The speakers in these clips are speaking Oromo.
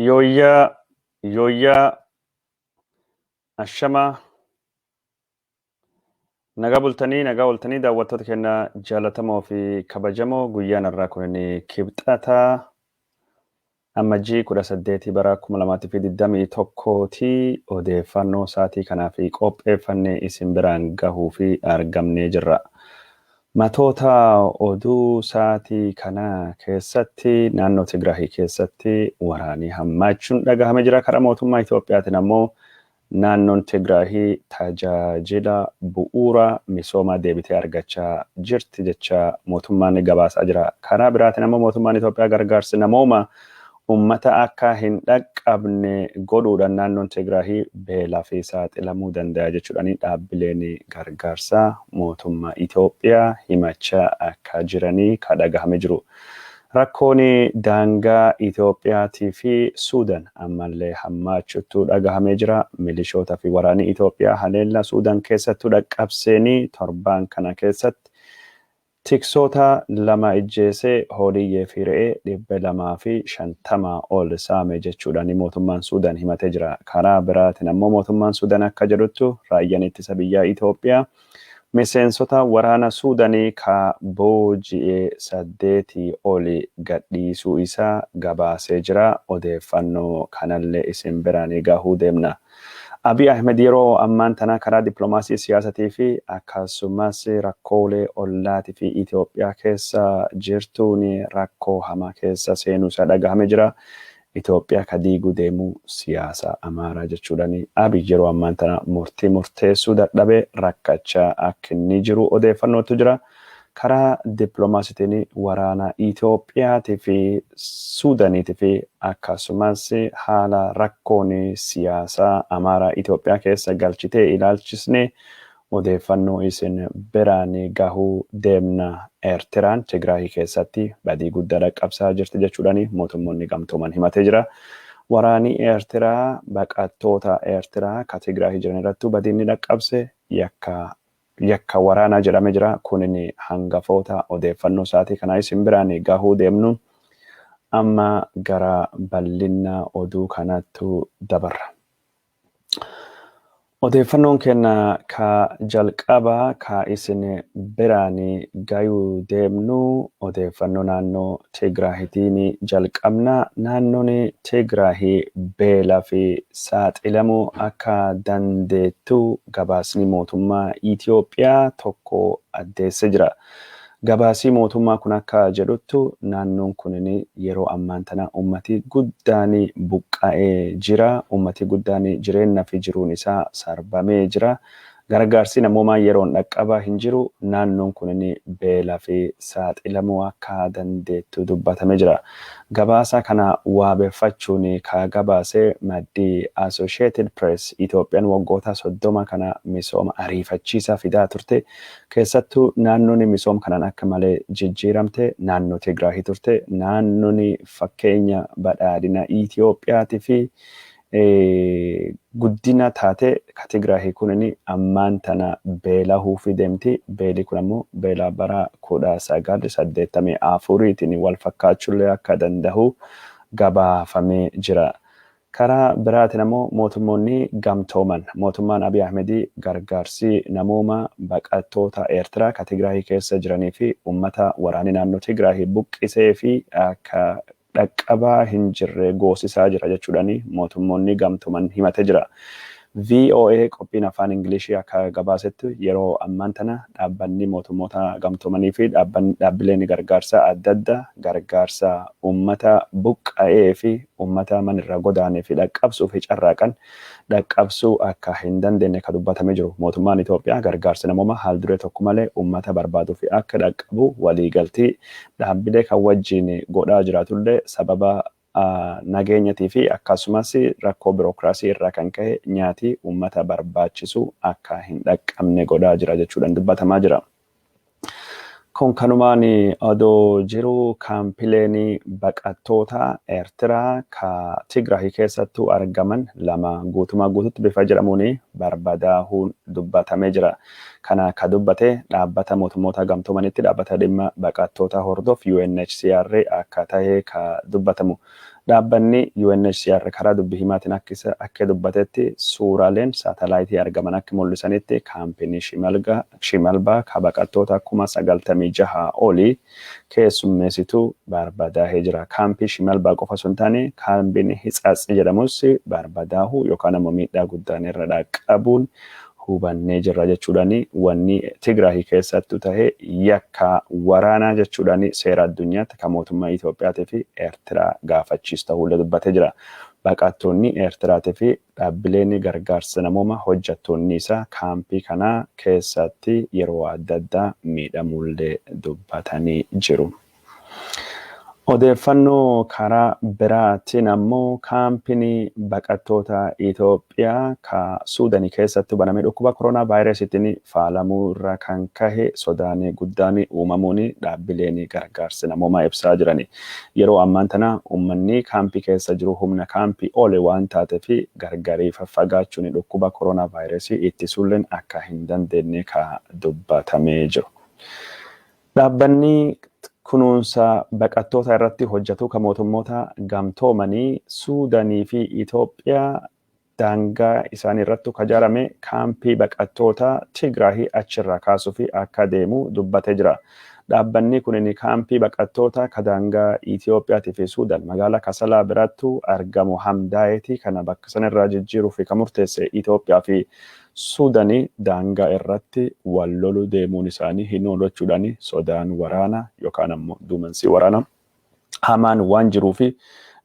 Yooyyaa yooyyaa, ashamaa, nagaa bultanii, nagaa ooltanii, daawwattoota keenya jaalatamoo fi kabajamoo. Guyyaan har'aa kun Kibxataa, Amajjii 18 bara 2021ti. Odeeffannoo sa'aatii kanaa fi qopheeffannee isin biraan gahuu fi argamnee jirra. Matoota oduu sa'aatii kanaa keessatti, naannoo Tigraahii keessatti waraanii hammaachuun dhagahame jira. Karaa mootummaa Itoophiyaatiin ammoo naannoon Tigraahii tajaajila bu'uura misoomaa deebitee argachaa jirti jecha mootummaan gabaasaa jira. Karaa biraatiin ammoo mootummaan Itoophiyaa gargaarsi namooma ummata akka hin dhaqqabne godhuudhaan naannoon Tigraahii beelaa fi saaxilamuu danda'a jechuudhaan dhaabbileen gargaarsaa mootummaa Itoophiyaa himachaa akka jiranii ka dhagahame jiru. Rakkoon daangaa Itoophiyaatii fi Suudan ammallee hammaachuttuu dhagahamee jira. Milishoota fi waraanni Itoophiyaa haleellaa Suudan keessattuu dhaqqabseenii torbaan kana keessatti tiksoota 2 ijjeesee, horiyyee fi re'ee 250 ol saame jechuudhaan mootummaan Suudaan himatee jira. Karaa biraatiin ammoo mootummaan Suudaan akka jedhuttu raayyaan ittisa biyyaa Itoophiyaa miseensota waraana Suudaanii ka booji'ee 8 oli gadhiisuu isaa gabaasee jira. Odeeffannoo kanallee isin biraan gahuu deemna. Abiy Ahmed yeroo ammaan tana karaa dippiloomaasii siyaasatii fi akkasumas rakkoolee ollaatii fi Itoophiyaa keessa jirtuun rakkoo hamaa keessa seenuu isaa dhagahame jira. Itoophiyaa ka diiguu deemuu siyaasa Amaaraa jechuudhaan Abiy yeroo ammaan tana murtii murteessuu dadhabe rakkachaa akka inni jiru odeeffannootu jira. Karaa dippiloomaasiitiin waraana Itoophiyaatii fi Suudaaniitii fi akkasumas haala rakkoon siyaasaa Amaaraa Itoophiyaa keessa galchitee ilaalchisnee odeeffannoo isin biraan gahuu deemna. Eertiraan Tigraahii keessatti badii guddaa dhaqqabsaa jirti jechuudhaan mootummoonni gamtooman himatee jira. Waraanni Eertiraa baqattoota Eertiraa ka Tigraahii jiran irrattuu badiin ni dhaqqabse yakka waraanaa jedhamee jira. Kunin hangafoota odeeffannoo isaatii kanaa isin biraan gahuu deemnu. Amma gara bal'ina oduu kanaattu dabarra. Odeeffannoon keenya ka jalqaba ka isin biraan gahuu deemnu odeeffannoo naannoo Tigraahitiin jalqabna. Naannoon Tigraahii beelaa fi saaxilamuu akka dandeettu gabaasni mootummaa Itoophiyaa tokko addeessee jira. Gabaasii mootummaa kun akka jedhuttu naannoon kunin yeroo ammaan tana ummati guddaan buqqa'ee jira. Ummati guddaan jireenya fi jiruun isaa sarbamee jira. Gargaarsi namoomaa yeroon dhaqqabaa hin jiru. Naannoon kunin beelaa fi saaxilamuu akka dandeettu dubbatamee jira. Gabaasa kana waabeffachuun ka gabaase maddii Associated Press, Itoophiyaan waggoota 30 kana misooma ariifachiisaa fidaa turte. Keessattuu naannoon misooma kanaan akka malee jijjiiramte naannoo Tigraahii turte. Naannoon fakkeenya badhaadhina Itoophiyaatii fi guddina taate ka Tigraahii kunin ammaan tana beelahuu fi deemti. Beelii kun ammoo beela bara 1984tiin wal fakkaachuullee akka danda'u gabaafamee jira. Karaa biraatiin ammoo mootummoonni gamtooman mootummaan Abiy Ahmedii gargaarsi namooma baqattoota Eertiraa ka Tigraahii keessa jiranii fi uummata waraanni naannoo Tigraahii buqqisee fi akka dhaqqabaa hin jirre goosisaa jira jechuudhaan mootummoonni gamtooman himatee jira. VOA qophiin afaan Ingilishii akka gabaasetti yeroo ammaan tana dhaabbanni mootummoota gamtoomanii fi dhaabbileen gargaarsa adda addaa gargaarsa uummata buqqa'ee fi uummata manirra godaanee fi dhaqqabsuu fi carraaqan dhaqqabsuu akka hin dandeenye ka dubbatamee jiru. Mootummaan Itoophiyaa gargaarsi namooma haal duree tokko malee uummata barbaaduu fi akka dhaqqabu waliigaltii dhaabbilee kan wajjin godhaa jiraatullee sababa nageenyatii fi akkasumas rakkoo birookiraasii irraa kan ka'e nyaati uummata barbaachisu akka hin dhaqqabne godhaa jira jechuudhaan dubbatamaa jira. Kun kanumaan odoo jiru kaampileen baqattoota Eertiraa ka Tigraahii keessattuu argaman 2 guutumaa guututti bifa jedhamuun barbadaahuun dubbatamee jira. Kana ka dubbate dhaabbata mootummoota gamtoomanitti dhaabbata dhimma baqattoota hordof UNHCR akka ta'e ka dubbatamu. Dhaabbanni UNHCR karaa dubbi himaatiin akka dubbatetti, suuraaleen saatalaayitii argaman akka mul'isanitti, kaampiin Shimalbaa ka baqattoota 96,000 olii keessummeessitu barbadaahee jira. Kaampii Shimalbaa qofa osoo hin taane, kaampiin Hitsatsi jedhamus barbadaahuu yookaan ammoo miidhaa guddaan irra dhaqqabuun hubannee jirra jechuudhaan, wanni Tigraahii keessattuu tahe yakka waraanaa jechuudhaan seera addunyaatti kan mootummaa Itoophiyaatii fi Eertiraa gaafachiisu ta'uullee dubbatee jira. Baqattoonni Eertiraatii fi dhaabbileen gargaarsa namooma hojjettoonni isaa kaampii kanaa keessatti yeroo adda addaa miidhamuullee dubbatanii jiru. Odeeffannoo karaa biraatiin ammoo, kaampiin baqattoota Itoophiyaa ka Suudanii keessatti baname dhukkuba koronaa vaayirasiitiin faalamuu irraa kan kahe sodaan guddaan uumamuun dhaabbileen gargaarsa namoomaa ibsaa jiran. Yeroo ammaan tana uummanni kaampii keessa jiru humna kaampii ole waan taateef, gargarii faffagaachuun dhukkuba koronaa vaayirasii ittisuulleen akka hin dandeenye ka dubbatamee jiru. Dhaabbanni kunuunsa baqattoota irratti hojjetu kan mootummoota gamtoomanii Suudanii fi Itoophiyaa daangaa isaanii irratti ijaarame kaampii baqattoota Tigraahii achirraa kaasuu fi akka deemu dubbatee jira. Dhaabbanni kun kaampii baqattoota ka daangaa Itoophiyaatii fi Suudaan magaalaa Kasalaa birattu argamu Hamdaayetii kana bakka sanarraa jijjiiruu fi kan murteesse, Itoophiyaa fi Suudanii daangaa irratti wal loluu deemuun isaanii hin oolu jechuudhaan, sodaan waraana yookaan ammoo duumansi waraana hamaan waan jiruu fi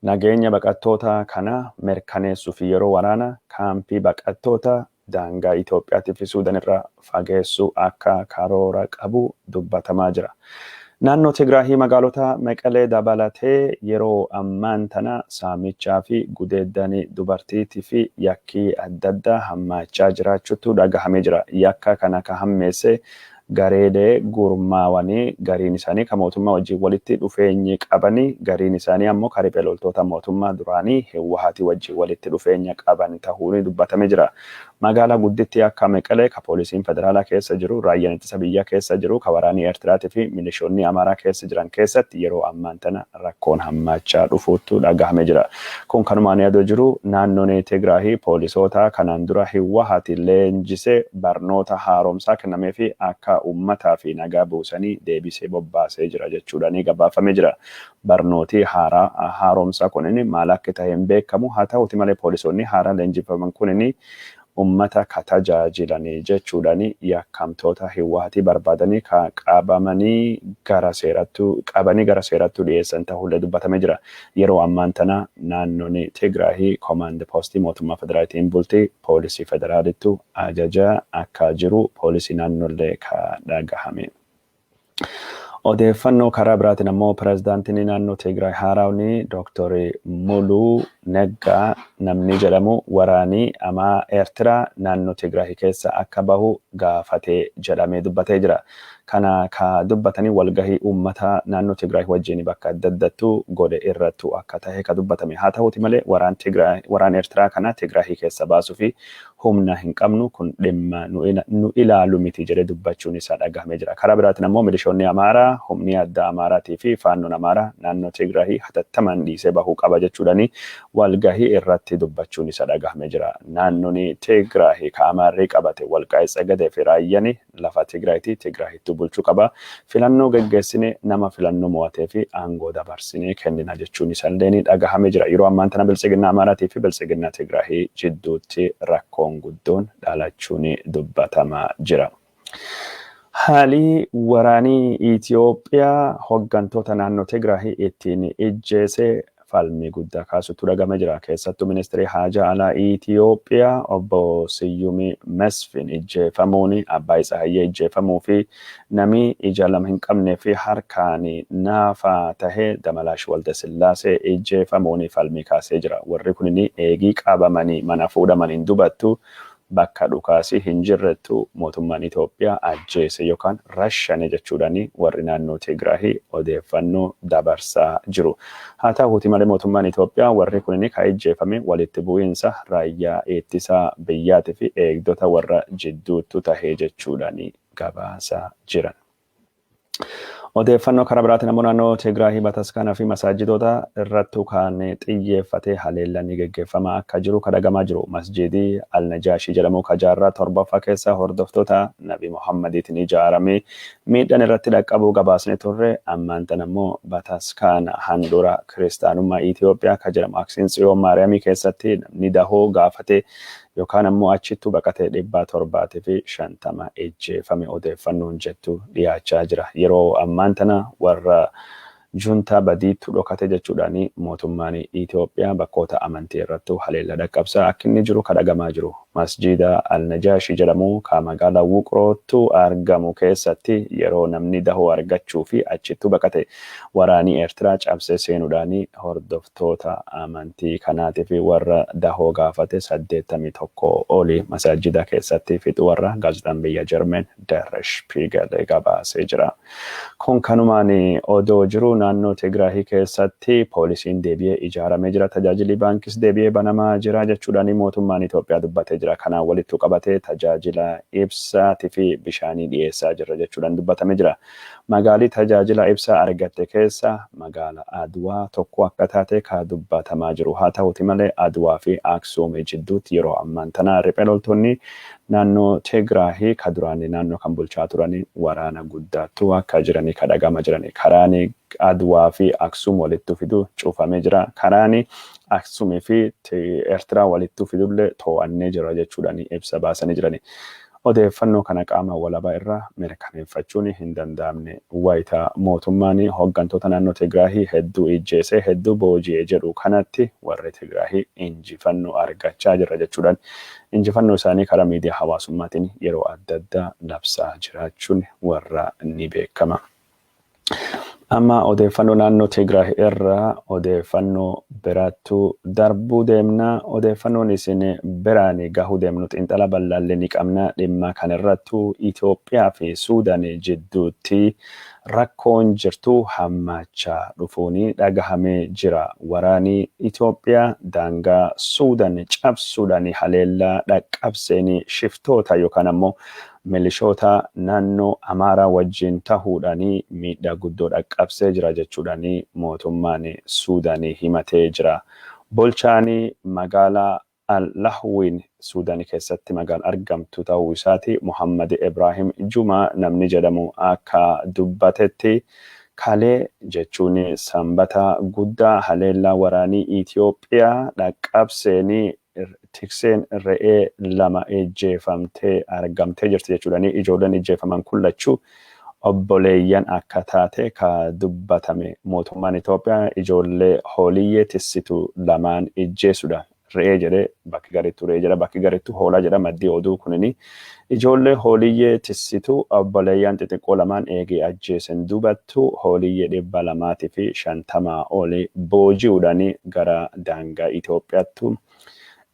nageenya baqattoota kana mirkaneessuu fi yeroo waraana kaampii baqattoota daangaa Itoophiyaatii fi Suudaan irraa fageessuu akka karoora qabu dubbatamaa jira. Naannoo Tigraahii magaalota Meqalee dabalatee yeroo ammaan tana saamichaa fi gudeeddanii dubartiitii fi yakkii adda addaa hammaachaa jiraachuutu dhagahamee jira. Yakka kana ka hammeesse gareelee gurmaawanii, gariin isaanii kan mootummaa wajjin walitti dhufeenyi qabanii, gariin isaanii ammoo kan riphee loltoota mootummaa duraanii Hiwwahaatii wajjin walitti dhufeenya qaban ta'uun dubbatamee jira. Magaalaa guddittii akka Meqalee ka poolisiin federaalaa keessa jiru, raayyaan ittisa biyyaa keessa jiru, ka waraanii Eertiraatii fi milishoonni Amaaraa keessa jiran keessatti yeroo ammaan tana rakkoon hammaachaa dhufuutu dhagahamee jira. Kun kanumaan yaadoo jiru, naannoon Tigraahii poolisoota kanaan dura Hiwwahaatiin leenjisee barnoota haaromsaa kennamee fi akka uummataa fi nagaa buusanii deebisee bobbaasee jira jechuudhaan gabaafamee jira. Barnooti haaraa haaromsaa kunin maal akka ta'e hin beekamu. Haa ta'uti malee, poolisoonni haaraa leenjifaman kunin ummata ka tajaajilanii jechuudhaan yakkamtoota Hiwwaatii barbaadanii ka qabamanii gara seerattu qabanii gara seerattu dhiyeessan ta'ullee dubbatamee jira. Yeroo ammaan tana naannoon Tigraahii koomaand poostii mootummaa federaalitiin bulti, poolisii federaalittu ajaja akka jiru poolisii naannollee ka dhagahame. Odeeffannoo karaa biraatiin ammoo, pirezidaantiin naannoo Tigraay haaraawni Dooktor Muluu Neggaa namni jedhamu waraanii amaa Eertiraa naannoo Tigraay keessa akka bahu gaafatee jedhamee dubbatee jira. Kana ka dubbatanii walgahii uummata naannoo Tigraay wajjin bakka adda addattu godhe irrattu akka tahe ka dubbatame. Haa ta'uti malee, waraan Tigraay, waraan Eertiraa kana Tigraay keessa baasuu fi humna hin qabnu, kun dhimma nu ilaalu miti jedhee dubbachuun isaa dhagahamee jira. Karaa biraatiin ammoo, milishoonni Amaaraa, humni addaa Amaaraatii fi faannoon Amaaraa naannoo Tigraay hatattamaan dhiisee bahuu qaba jechuudhaan walgahii irratti dubbachuun isaa dhagahamee jira. Naannoon Tigraay ka Amaarri qabate, Walqaayit Tsagadee fi Raayyaan, lafa Tigraayti, Tigraahittuu bulchuu qaba. Filannoo geggeessine nama filannoo mo'atee fi aangoo dabarsinee kennina jechuun isaallee ni dhagahamee jira. Yeroo ammaan tana biltsiginnaa Amaaraatii fi biltsiginnaa Tigraahii jidduutti rakkoon guddoon dhalachuun dubbatamaa jira. Haalli waraanii Itoophiyaa hooggantoota naannoo Tigraahii ittiin ijjeese falmii guddaa kaasutu dhagame jira. Keessattuu ministeerri haajaa alaa Itoophiyaa obbo Siyyumi Mesfin ijjeefamuun, Abbaay Tsahayyee ijjeefamuu fi namni ija lama hin qabnee fi harkaan naafa tahee Damalaash Waldasillaasee ijjeefamuun falmii kaasee jira. Warri kun eegii qabamanii mana fuudhamaniin dubattu bakka dhukaasii hin jirrettu mootummaan Itoophiyaa ajjeese yookaan rashane jechuudhaan warri naannoo Tigraahii odeeffannoo dabarsaa jiru. Haa ta'uuti malee, mootummaan Itoophiyaa warri kun kan ijjeefame walitti bu'iinsa raayyaa ittisaa biyyaatii fi eegdota warra jidduuttu tahee jechuudhaan gabaasaa jiran. Odeeffannoo karaa biraatiin ammoo naannoo Tigraahii bataskaanaa fi masaajidoota irrattu kan xiyyeeffatee haleellaan geggeeffamaa akka jiru kadhagamaa jiru. Masjiidii Al-Najaashii jedhamu ka jaarraa torbaffaa keessa hordoftoota Nabi Muhammadiitiin ijaaramee miidhaan irratti dhaqqabuu gabaasne turre. Ammaan tan ammoo bataskaana handhuura kiristaanummaa Itoophiyaa ka jedhamu Aksiin Tsiyoon Maariyaamii keessatti namni dahoo gaafate yookaan ammoo achittuu baqatee 750 ejjeefame odeeffannoon jettu dhiyaachaa jira. Yeroo ammaan tana warra juntaa badiitu dhokate jechuudhaan mootummaan Itoophiyaa bakkoota amantii irrattuu haleella dhaqqabsaa akka inni jiru kadhagamaa jiru. Masjiida Al-Najaashii jedhamu ka magaalaa Wuqroottu argamu keessatti yeroo namni dahoo argachuu fi achittuu baqate waraanii Eertiraa cabsee seenuudhaan hordoftoota amantii kanaatii fi warra dahoo gaafate 81 oli masaajida keessatti fixu warra gaazexaan biyya Jarmen Der Spiegel gabaasee jira. Kun kanumaan odoo jiru naannoo Tigraahii keessatti poolisiin deebi'ee ijaaramee jira. Tajaajilli baankis deebi'ee banamaa jira jechuudhaan mootummaan Itoophiyaa dubbatee jira. Kanaan walitti qabatee tajaajila ibsaatii fi bishaanii dhiyeessaa jira jechuudhaan dubbatamee jira. Magaalii tajaajila ibsaa argatte keessa magaala Adwaa tokko akka taate ka dubbatamaa jiru. Haa ta'uti malee Adwaa fi Aksuum jidduutti yeroo ammaan tana riphee loltoonni naannoo Tigraahii ka duraan naannoo kan bulchaa turan waraana guddaattu akka jiranii kadhagama jiranii. Karaan Adwaa fi Aksuum walitti fidu cufamee jira. Karaan Aksuumii fi Eertiraa walitti fidullee to'annee jira jechuudhaan ibsa baasanii jirani. Odeeffannoo kana qaama walabaa irraa mirkaneeffachuun hin danda'amne. Wayita mootummaan hooggantoota naannoo Tigraahii hedduu ijjeesee hedduu booji'ee jedhu kanatti warri Tigraahii injifannoo argachaa jira jechuudhaan injifannoo isaanii karaa miidiyaa hawaasummaatiin yeroo adda addaa labsaa jiraachuun warra ni beekama. Amma odeeffannoo naannoo Tigraay irraa odeeffannoo biraattu darbuu deemna. Odeeffannoon isin biraan gahuu deemnu xiinxala bal'aallee ni qabna. Dhimma kanarrattu Itoophiyaa fi Suudaan jidduutti rakkoon jirtu hammaachaa dhufuun dhagahamee jira. Waraanni Itoophiyaa daangaa Suudaan cabsuudhaan haleellaa dhaqqabseen shiftoota yookaan ammoo milishoota naannoo Amaaraa wajjin tahuudhaan miidhaa guddoo dhaqqabsee jira jechuudhaan mootummaan Suudaan himatee jira. Bulchaan magaalaa Al-Lahwiin Suudaan keessatti magaalaa argamtu ta'uu isaati Muhammad Ibrahim Juma namni jedhamu akka dubbatetti kalee jechuun sanbata guddaa haleellaa waraanii Itoophiyaa dhaqqabseen tikseen re'ee lama ejjeefamtee argamtee jirti jechuudhaan ijoolleen ejjeefaman kun lachuu obboleeyyan akka taate ka dubbatame mootummaan Itoophiyaa ijoollee hooliyyee tissitu lamaan ejjeessuudhaan re'ee jedhee bakki garittu re'ee jedha bakki garittu hoolaa jedha maddii oduu kunini ijoollee hooliyyee tissitu obboleeyyan xixiqqoo lamaan eegee ajjeesen dubattu hooliyyee 250 oli booji'uudhaan gara daangaa Itoophiyaattu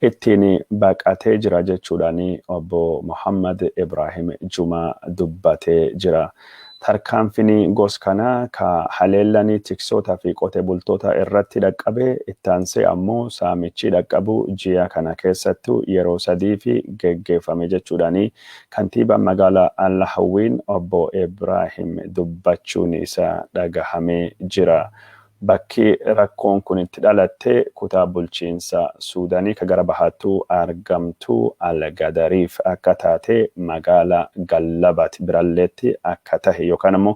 ittiin baqatee jira jechuudhaan obbo Muhammad Ibrahim Juma dubbatee jira. Tarkaanfiin gos kanaa ka haleellanii tiksootaa fi qote bultoota irratti dhaqqabe ittaansee ammoo saamichi dhaqqabu ji'a kana keessattuu yeroo sadii fi geggeeffame jechuudhaan kantiibaan magaalaa Allahawwiin obbo Ibrahim dubbachuun isaa dhagahamee jira. Bakki rakkoon kun itti dhalatte kutaa bulchiinsa Suudaanii ka gara bahaattuu argamtu Al-Gadariif akka taate magaalaa Gallabaat biralleetti akka tahe yookaan ammoo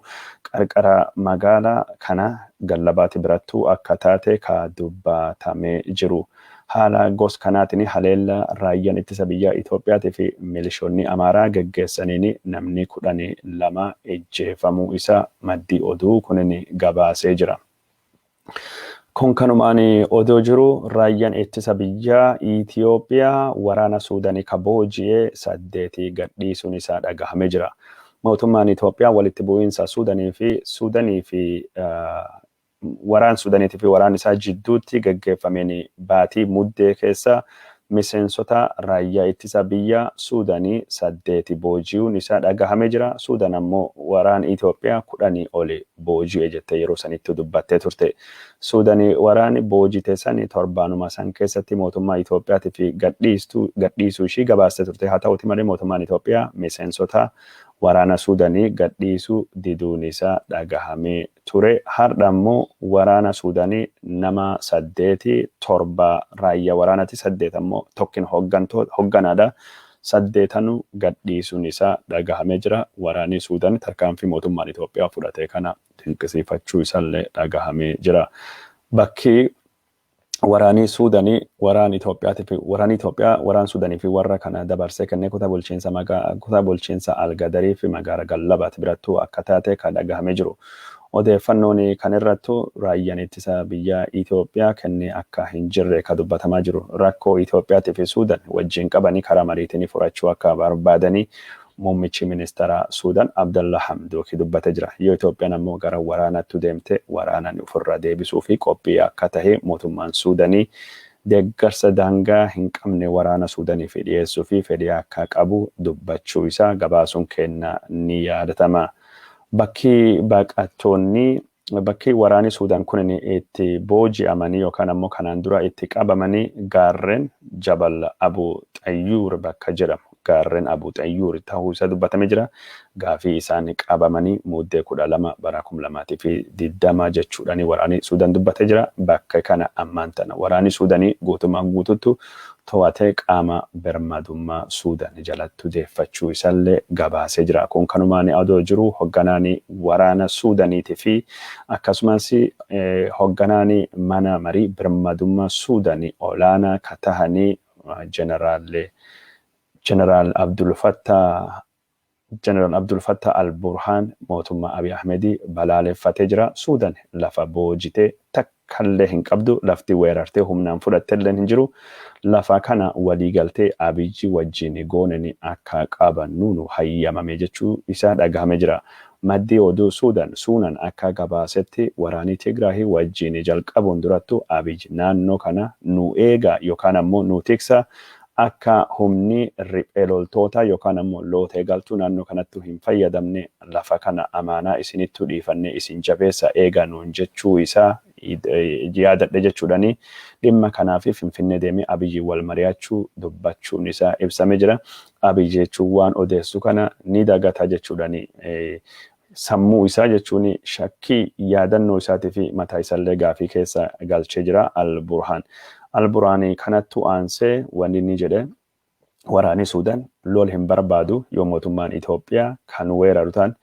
qarqara magaalaa kana Gallabaat birattuu akka taate ka dubbatamee jiru. Haala gos kanaatiin haleella raayyaan ittisa biyyaa Itoophiyaatii fi milishoonni Amaaraa geggeessaniin namni 12 ejjeefamuu isaa maddii oduu kunin gabaasee jira. Kun kanumaan odoo jiru raayyaan ittisa biyyaa Itoophiyaa waraana Suudaanii ka booji'ee 8 gadhiisuun isaa dhagahamee jira. Mootummaan Itoophiyaa walitti bu'iinsa Suudaanii fi waraan Suudaaniitii fi waraan isaa jidduutti geggeeffameen baatii muddee keessa miseensota raayyaa ittisa biyya Suudaanii 8 booji'uun isaa dhagahamee jira. Suudaan ammoo waraan Itoophiyaa 10 oli booji'e jettee yeroo sanitti dubbattee turte. Suudaanii waraan boojite sani torbaanuma san keessatti mootummaa Itoophiyaatii fi gadhiisuu ishii gabaastee turte. Haa ta'uti malee mootummaan Itoophiyaa miseensota Waraana Suudanii gadhiisuu diduun isaa dhagahamee ture. Har'a immoo waraana Suudanii nama 8, 7 raayyaa waraanaati, 8 ammoo tokkin hogganaadha. Saddeetanu gadhiisuun isaa dhagahamee jira. Waraanni Suudaan tarkaanfii mootummaan Itoophiyaa fudhate kana dinqisiifachuu isaallee dhagahamee jira. Bakki waraanii Suudanii waraan Itoophiyaatii fi waraanni Itoophiyaa waraan Suudanii fi warra kana dabarsee kennee kutaa bulchiinsa Algadarii fi magaala Gallabaat birattuu akka taate kan dhagahamee jiru. Odeeffannoon kan irrattu raayyaan ittisa biyya Itoophiyaa kennee akka hin jirre kan dubbatamaa jiru. Rakkoo Itoophiyaatii fi Suudaan wajjin qabanii karaa mariitiin furachuu akka barbaadanii muummichi ministeera Suudaan Abdallah Hamdooki dubbatee jira. Yoo Itoophiyaan ammoo gara waraanaatti deemte waraanaan ofirraa deebisuu fi qophii akka tahe mootummaan Suudanii deeggarsa daangaa hin qabne waraana Suudaniif dhiyeessuu fi fedhii akka qabu dubbachuu isaa gabaasuun kenna ni yaadatama. Bakki baqattoonni, bakki waraanni Suudaan kun itti booji'amanii yookaan ammoo kanaan dura itti qabamanii gaarreen Jabal Abu Xayyuur bakka jedhamu, gaarreen Abu Xayyuur ta'uu isaa dubbatamee jira. Gaafii isaan qabamanii Muddee 12 bara 2020 jechuudhaan waraanni Suudaan dubbatee jira. Bakka kana ammaan tana waraanni Suudaanii guutummaan guututti to'atee qaama birmadummaa Suudaan jalatti deeffachuu isaallee gabaasee jira. Kun kanumaan adoo jiru hoogganaan waraana Suudaaniitii fi akkasumas hoogganaan mana marii birmadummaa Suudaanii olaanaa ka tahanii Jeneraal Abdul Fattah al-Burhaan mootummaa Abiy Ahmedii balaaleffatee jira. Suudaan lafa boojitee takkallee hin qabdu, lafti weerartee humnaan fudhattellee hin jiru. Lafa kana waliigaltee Abiyyi wajjin gooneni akka qabannu nu hayyamame jechuu isaa dhagahamee jira. Maddi oduu Suudaan Suunan akka gabaasetti waraanii Tigraahii wajjin jalqabuun durattu Abiyyi naannoo kana nu eega yookaan ammoo nu tiksa, akka humni riphee loltoota yookaan ammoo lootee galtuu naannoo kanatti hin fayyadamne lafa kana amaanaa isinittu dhiifanne, isin jabeessa eega nuun jechuu isaa yaadadhe jechuudhani dhimma kanaaf Finfinnee deemee Abiyyi wal mari'achuu dubbachuun isaa ibsamee jira. Abiyyi jechuun waan odeessu kana ni dagata jechuudhani sammuu isaa jechuun shakkii yaadannoo isaatii fi mataa isaallee gaafii keessa galchee jira Al-Burhaan. Al-Burhaan kanattu aansee wanni inni jedhe, waraanni Suudaan lol hin barbaadu, yoo mootummaan Itoophiyaa kan weeraru ta'an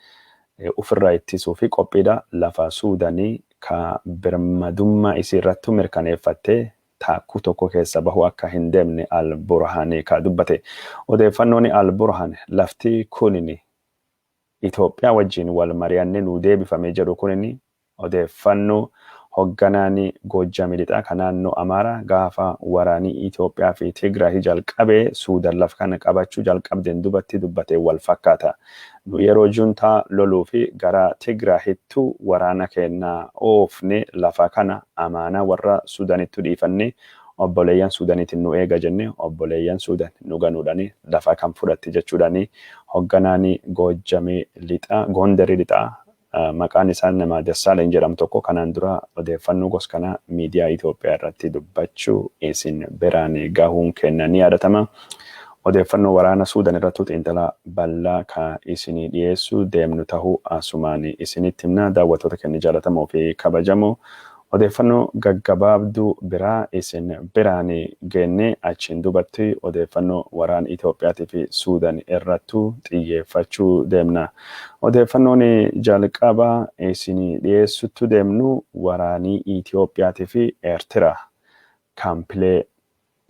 ofirraa ittisuu fi qophiidha. Lafa Suudaanii ka birmadummaa isii irratti mirkaneeffattee taakkuu tokko keessa bahu akka hin deemne Al-Burhaan ka dubbate. Odeeffannoon Al-Burhaan lafti kunini Itoophiyaa wajjin wal mari'annee nu deebifame jedhu kunini odeeffannoo hoogganaan Goojjam Lixaa kan naannoo Amaaraa gaafa waraanii Itoophiyaa fi Tigraay jalqabee Suudaan lafa kana qabachuu jalqabdeen dubatti dubbate wal fakkaata. Nu yeroo juntaa loluu fi gara Tigraahittu waraana kennaa oofne, lafa kana amaanaa warra Suudaanittu dhiifanne, obboleeyyan Suudaaniitiin nu eega jenne, obboleeyyan Suudaan nu ganuudhaani lafa kan fudhatti jechuudhaani hoogganaan Goojjamee Lixaa, Goondarii Lixaa, maqaan isaa nama Dassaaleny jedhamu tokko kanaan dura odeeffannoo gos kana miidiyaa Itoophiyaa irratti dubbachuu isin biraan gahuun kenna ni yaadatama. Odeeffannoo waraana Suudaan irratti xiinxala bal'aa ka isinii dhiyeessuu deemnu tahuu asumaan isinitti himna, daawwattoota keenya jaallatamoo fi kabajamoo. Odeeffannoo gaggabaabduu biraa isin biraan geenne achiin dubatti odeeffannoo waraana Itoophiyaatii fi Suudaan irrattu xiyyeeffachuu deemna. Odeeffannoon jalqaba isinii dhiyeessutti deemnu waraanii Itoophiyaatii fi Eertiraa kaampilee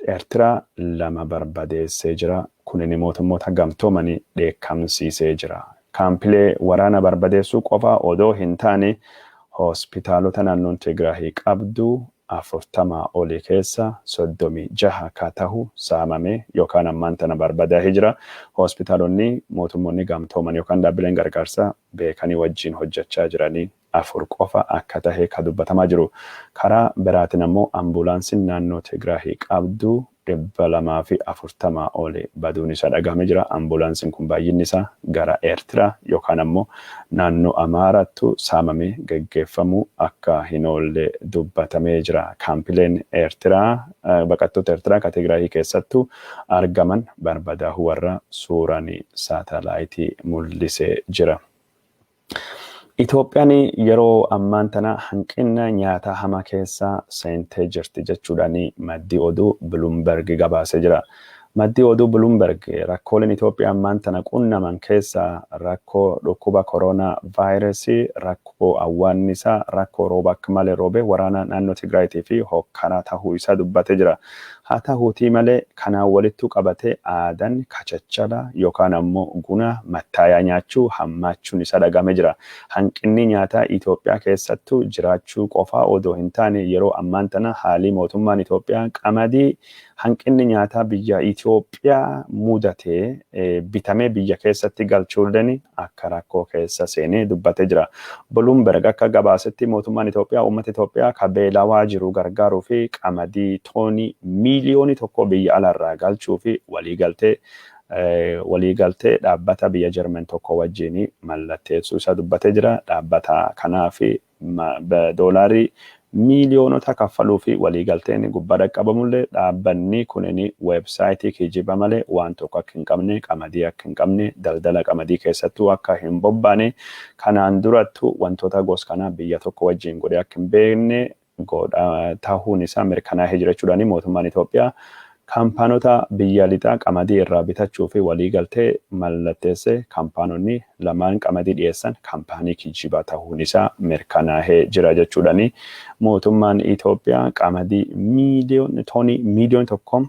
Eertiraa lama barbadeessee jira. Kunin mootummoota gamtoomanii dheekkamsiisee jira. Kaampilee waraana barbadeessuu qofa odoo hin taane hospitaalota naannoon Tigraahii qabdu 40 olii keessa 36 ka tahu saamame yookaan ammaan tana barbadaa'ee jira. Hospitaalonni mootummoonni gamtooman yookaan dhaabbileen gargaarsaa beekanii wajjin hojjechaa jiranii 4 qofa akka tahe ka dubbatamaa jiru. Karaa biraatiin ammoo ambulaansiin naannoo Tigraahii qabdu 240 oli baduun isaa dhagahame jira. Ambulaansiin kun baay'inni isaa gara Eertiraa yookaan ammoo naannoo Amaaraattu saamamee geggeeffamuu akka hin oolle dubbatamee jira. Kaampileen Eertiraa, baqattoota Eertiraa ka Tigraahii keessattuu argaman barbadaahuu warra suuraan saatalaayitii mul'isee jira. Itoophiyaan yeroo ammaan tana hanqina nyaataa hamaa keessa seentee jirti jechuudhaan maddi oduu Bloomberg gabaasee jira. Maddi oduu Bloomberg rakkooleen Itoophiyaa ammaan tana qunnaman keessaa rakkoo dhukkuba koronaa vaayirasii, rakkoo awwaannisaa, rakkoo rooba akka malee roobe, waraana naannoo Tigraayitii fi hokkaraa tahuu isaa dubbatee jira. Haa tahuutii malee, kanaan walittu qabatee aadaan kachachala yookaan ammoo guna mattaayaa nyaachuu hammaachuun isaa dhagahame jira. Hanqinni nyaataa Itoophiyaa keessattuu jiraachuu qofaa odoo hin taane, yeroo ammaan tana haalii mootummaan Itoophiyaa qamadii hanqinni nyaataa biyya Itoophiyaa mudatee bitamee biyya keessatti galchuulleen akka rakkoo keessa seenee dubbatee jira. Bloomberg akka gabaasetti, mootummaan Itoophiyaa uummata Itoophiyaa ka beelawaa jiru gargaaruu fi qamadii toonii 1 miiliyoona biyya alaarraa galchuu fi waliigaltee dhaabbata biyya Jarman tokko wajjin mallatteessuu isaa dubbatee jira. Dhaabbata kanaa fi doolaarii miiliyoonota kaffaluu fi waliigalteen gubbaa dhaqqabamullee, dhaabbanni kunin weebsaayitii kijiba malee waan tokko akka hin qabne, qamadii akka hin qabne, daldala qamadii keessattuu akka hin bobbaane, kanaan durattu wantoota gos kanaa biyya tokko wajjin godhee akka hin beekne godha tahuun isaa mirkanaa'ee jira jechuudhaani, mootummaan Itoophiyaa kaampaanota biyya lixaa qamadii irraa bitachuu fi waliigaltee mallatteesse, kaampaanonni lamaan qamadii dhiyeessan kaampaanii kijibaa ta'uun isaa mirkanaa'ee jira jechuudhaani, mootummaan Itoophiyaa qamadii toonii 1 miiliyoona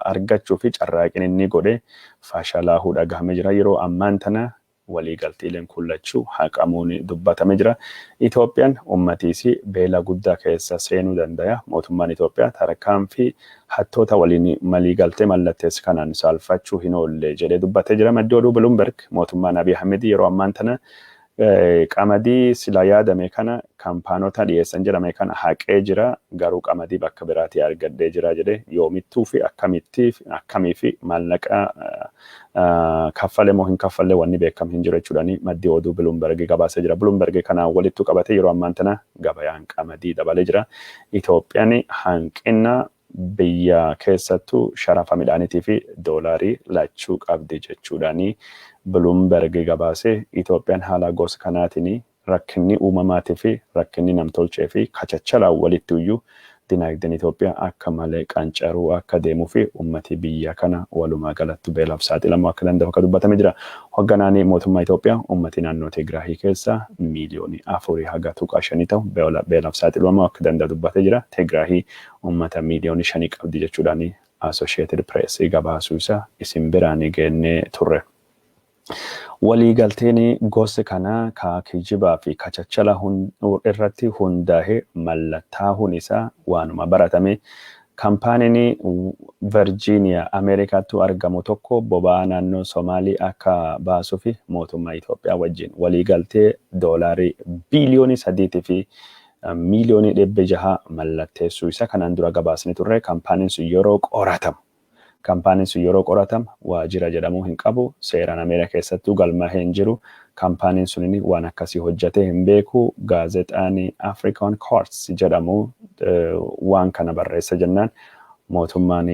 argachuu fi carraaqin inni godhe fashalaahuu dhagahamee jira. Yeroo ammaan tana waliigalteeleen kun lachuu haqamuun dubbatamee jira. Itoophiyaan ummatiis beela guddaa keessa seenuu danda'a. Mootummaan Itoophiyaa tarkaanfii hattoota waliin waliigaltee mallatteesse kanaan saalfachuu hin oolle jedhee dubbatee jira. Maddi oduu Bloomberg mootummaan Abiy Ahmed yeroo ammaan tana qamadii sila yaadame kana kaampaanota dhiyeessan jedhame kana haqee jira, garuu qamadii bakka biraatii argadhee jira jedhe, yoomittuu fi akkamitti, akkamii fi maallaqa kaffalee moo hin kaffallee wanni beekam hin jiru jechuudhaani maddi oduu Bloomberg gabaasee jira. Bloomberg kanaan walittu qabate yeroo ammaan tana gabayaan qamadii dabalee jira. Itoophiyaan hanqina biyya keessattuu sharafa midhaaniitii fi doolaarii lachuu qabdi jechuudhaani Bloomberg gabaasee. Itoophiyaan haala gosa kanaatiin rakkinni uumamaatii fi rakkinni namtolchee fi kachachalaan walitti iyyuu dinagdeen Itoophiyaa akka malee qancaruu akka deemuu fi ummati biyya kana walumaa galatti beelaaf saaxilamuu akka danda'u akka dubbatamee jira. Hoogganaan mootummaa Itoophiyaa ummati naannoo Tigraahii keessa 4.5 miiliyoonii ta'u beelaaf saaxilamuu akka danda'u dubbatee jira. Tigraahii ummata 5 miiliyoonii qabdi jechuudhaan Associated Press gabaasuu isaa isin biraan geennee turre. Waliigalteen gosi kanaa ka kijibaa fi kachachala irratti hundaa'e mallattaa'uun isaa waanuma baratame. Kaampaaniin Virgiiniyaa Ameerikaatti argamu tokko boba'aa naannoo Somaalii akka baasuu fi mootummaa Itoophiyaa wajjin waliigaltee doolaarii 3 biliyoonii miiliyoonii 600 mallatteessuu isa kanaan dura gabaasni turre. Kaampaaniin sun yeroo qoratamu waajjira jedhamuu hin qabu, seeraan Ameerikaa keessattuu galmaa'ee hin jiru, kaampaaniin sun waan akkasii hojjetee hin beeku. Gaazexaan African Quartz jedhamu waan kana barreessa jennaan, mootummaan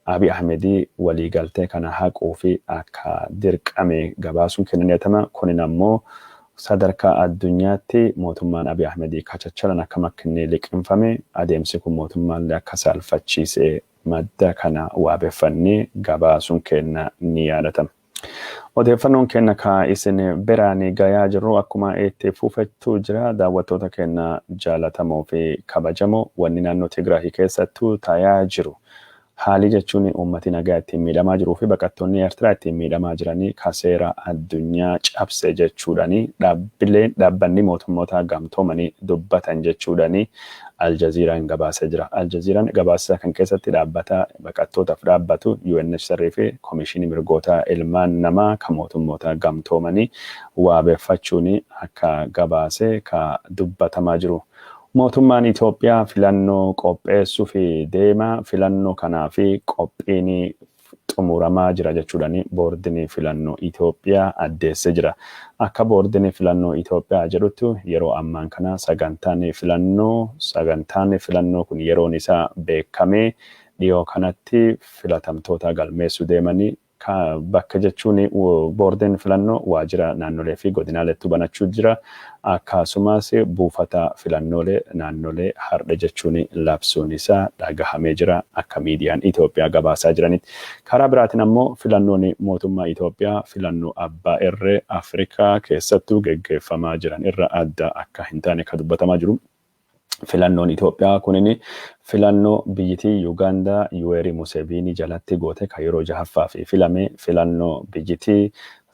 Abiy Ahmedii waliigaltee kana haquu fi akka dirqame gabaasuun kennanetama. Kunin ammoo sadarkaa addunyaatti mootummaan Abiy Ahmedii kachachalan akkam akka inni liqinfame, adeemsi kun mootummaallee akka saalfachiise madda kana waabeffannee gabaasuun kenna ni yaadatama. Odeeffannoon keenya ka isin biraan gayaa jirru akkuma itti fufettu jira. Daawwattoota keenya jaalatamoo fi kabajamoo, wanni naannoo Tigraahii keessattuu tayaa jiru, haalii jechuun uummati nagaa ittiin miidhamaa jiruu fi baqattoonni Eertiraa ittiin miidhamaa jiranii ka seera addunyaa cabse jechuudhani dhaabbileen, dhaabbanni mootummoota gamtoomanii dubbatan jechuudhani Aljaziiraan gabaasee jira. Aljaziiraan gabaasa kan keessatti dhaabbata baqattootaaf dhaabbatu UNHCR fi Komishinii Mirgoota Ilmaan Namaa kan mootummoota gamtoomanii waabeeffachuun akka gabaase ka dubbatamaa jiru. Mootummaan Itoophiyaa filannoo qopheessuuf deema. Filannoo kanaaf qophiin xumuramaa jira jechuudhaan boordiin filannoo Itoophiyaa addeessee jira. Akka boordiin filannoo Itoophiyaa jedhutti, yeroo ammaan kana sagantaan filannoo kun yeroon isaa beekamee dhiyoo kanatti filatamtoota galmeessuu deemanii bakka jechuun boordiin filannoo waajjira naannolee fi godinaaleetti banachuu jira. Akkasumas buufata filannoolee naannolee hardhe jechuun labsuun isaa dhagahamee jira akka miidiyaan Itoophiyaa gabaasaa jiranitti. Karaa biraatiin ammoo filannoon mootummaa Itoophiyaa filannoo abbaa irree Afrikaa keessattuu geggeeffamaa jiran irra adda akka hin taane kan dubbatamaa jiru. Filannoon Itoophiyaa kunin filannoo biyyittii Yuugaandaa Yuweeri Museviinii jalatti goote kan yeroo jahaffaa fi filame, filannoo biyyittii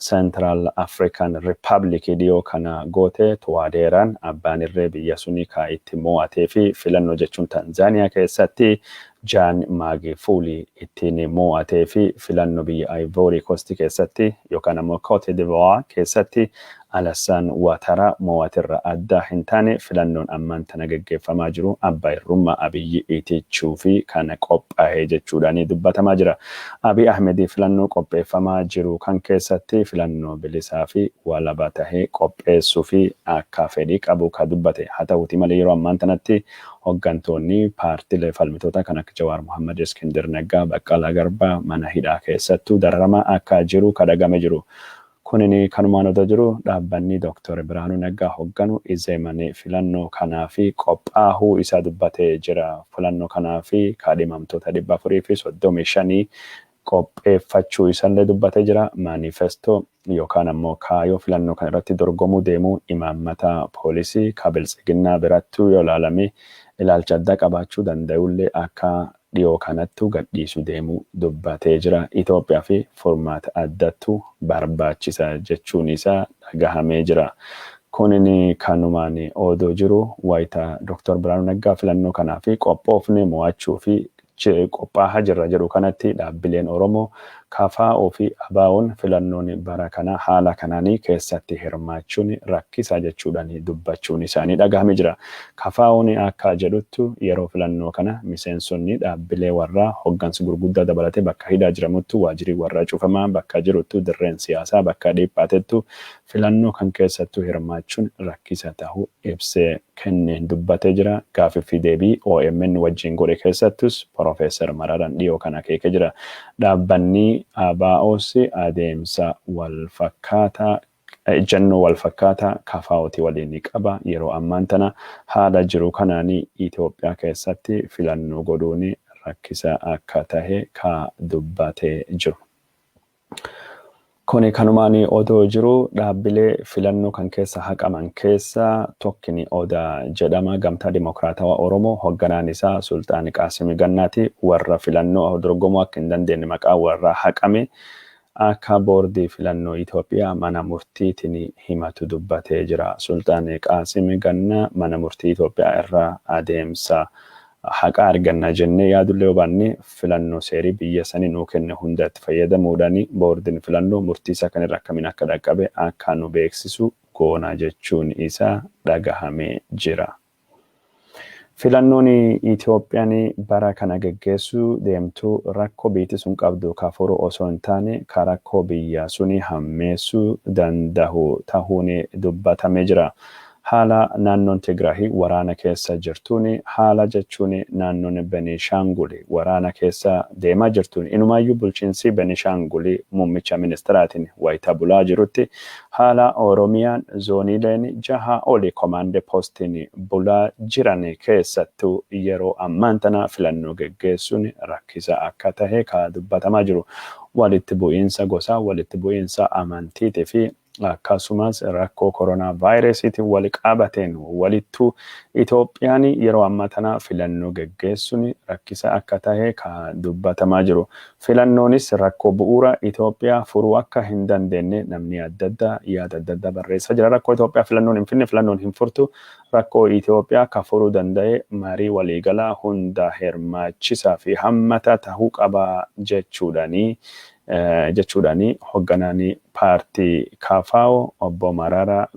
Central African Republic dhiyoo kana goote Tuwaadeeraan abbaan irree biyya suni ka itti mo'atee fi filannoo jechuun Tanzaaniyaa keessatti Jaan Maagifuuli ittiin mo'atee fi filannoo biyya Ivory Coast keessatti yookaan ammoo Cote d'Ivoire keessatti Alassaan Ouattara mo'atirra adda hin taane. Filannoon ammaan tana geggeeffamaa jiru abbaa irrummaa Abiyyi itichuu fi kana qophaa'ee jechuudhaan dubbatamaa jira. Abiy Ahmed filannoo qopheeffamaa jiru kan keessatti filannoo bilisaa fi walaba tahee qopheessuu fi akka fedhii qabu ka dubbate haa ta'uuti malee, yeroo ammaan tanatti hooggantoonni paartiilee falmitoota kan akka Jawaar Mohammad, Iskindir Naggaa, Baqqalaa Garbaa mana hidhaa keessattuu dararamaa akka jiru kadhagame jiru. Kunin kanumaan otoo jiru, dhaabbanni Dr. Birhaanuu Naggaa hoogganu Izeeman filannoo kanaa fi qophaa'uu isaa dubbatee jira. Filannoo kanaa fi kaadhimamtoota 435 qopheeffachuu isallee dubbatee jira. Maanifestoo yookaan ammoo kaayoo filannoo kana irratti dorgomuu deemuu, imaammata poolisii ka Biltsiginnaa birattuu yoo ilaalame ilaalcha addaa qabaachuu danda'ullee akka dhiyoo kanattu gadhiisuu deemuu dubbatee jira. Itoophiyaa fi furmaata addattu barbaachisa jechuun isaa dhagahamee jira. Kunin kanumaan odoo jiru, wayita Dr. Birhaanuu Naggaa filannoo kanaa fi qophoofne mo'achuu fi qophaa'aa jirra jedhu kanatti, dhaabbileen Oromoo KFO fi ABO'n filannoon bara kana haala kanaanii keessatti hirmaachuun rakkisaa jechuudhaan dubbachuun isaanii dhagahame jira. KFO'n akka jedhuttu, yeroo filannoo kana miseensonni dhaabbilee warraa hoggansa gurguddaa dabalatee bakka hidhaa jiramuttu, waajjirii warraa cufamaa bakka jiruttu, dirreen siyaasaa bakka dhiphatettu filannoo kan keessattuu hirmaachuun rakkisa ta'uu ibsee kenneen dubbatee jira. Gaaffii fi deebii OMN wajjin godhe keessattus Profeesar Mararaan dhiyoo kan akeekee jira. Dhaabbanni ABOs adeemsa wal fakkaataa, ejjennoo wal fakkaataa KFO'ti waliin ni qaba. Yeroo ammaan tana haala jiru kanaan Itoophiyaa keessatti filannoo godhuun rakkisaa akka tahe ka dubbatee jiru. Kuni kanumaan odoo jiru, dhaabbilee filannoo kan keessa haqaman keessa tokkini Odaa jedhama. Gamtaa Dimokiraatawaa Oromoo, hoogganaan isaa Sulxaan Qaasim Gannaati. Warra filannoo dorgomuu akka hin dandeenye maqaa warra haqame akka boordii filannoo Itoophiyaa mana murtiitiin himatu dubbatee jira. Sulxaan Qaasim Gannaa mana murtii Itoophiyaa irraa adeemsa haqa arganna jennee yaadullee hubanne, filannoo seerii biyya sanii nuu kenne hunda itti fayyadamuudhaan boordiin filannoo murtii isaa kanirra akkamiin akka dhaqqabe akka nu beeksisu goona jechuun isaa dhagahamee jira. Filannoon Itoophiyaan bara kana geggeessuu deemtu rakkoo biyyi sun qabdu ka furu osoo hin taane ka rakkoo biyya suni hammeessuu danda'u ta'uun dubbatamee jira. Haala naannoon Tigraay waraana keessa jirtuun, haala jechuun naannoon Benishaangul waraana keessa deemaa jirtuun, inumaayyuu bulchiinsi Benishaangul muummicha ministiraatiin wayita bulaa jirutti, haala Oromiyaan zooniileen jaha oli komaandee poostiin bulaa jiran keessattuu yeroo ammaan tana filannoo geggeessuun rakkisa akka tahe ka dubbatamaa jiru. Walitti bu'iinsa gosaa, walitti bu'iinsa amantiitii fi akkasumas rakkoo koronaa vaayirasiitiin wal qabateen walittuu Itoophiyaan yeroo ammaa tana filannoo geggeessuun rakkisa akka tahe ka dubbatamaa jiru. Filannoonis rakkoo bu'uura Itoophiyaa furuu akka hin dandeenye namni adda addaa yaada adda addaa barreessaa jira. Rakkoo Itoophiyaa filannoon hin finne, filannoon hin furtu. Rakkoo Itoophiyaa ka furuu danda'e marii waliigalaa hunda hirmaachisaa fi hammata tahuu qaba jechuudhaanii Jechuudhaan hoogganaan paartii KFO obbo Mararaa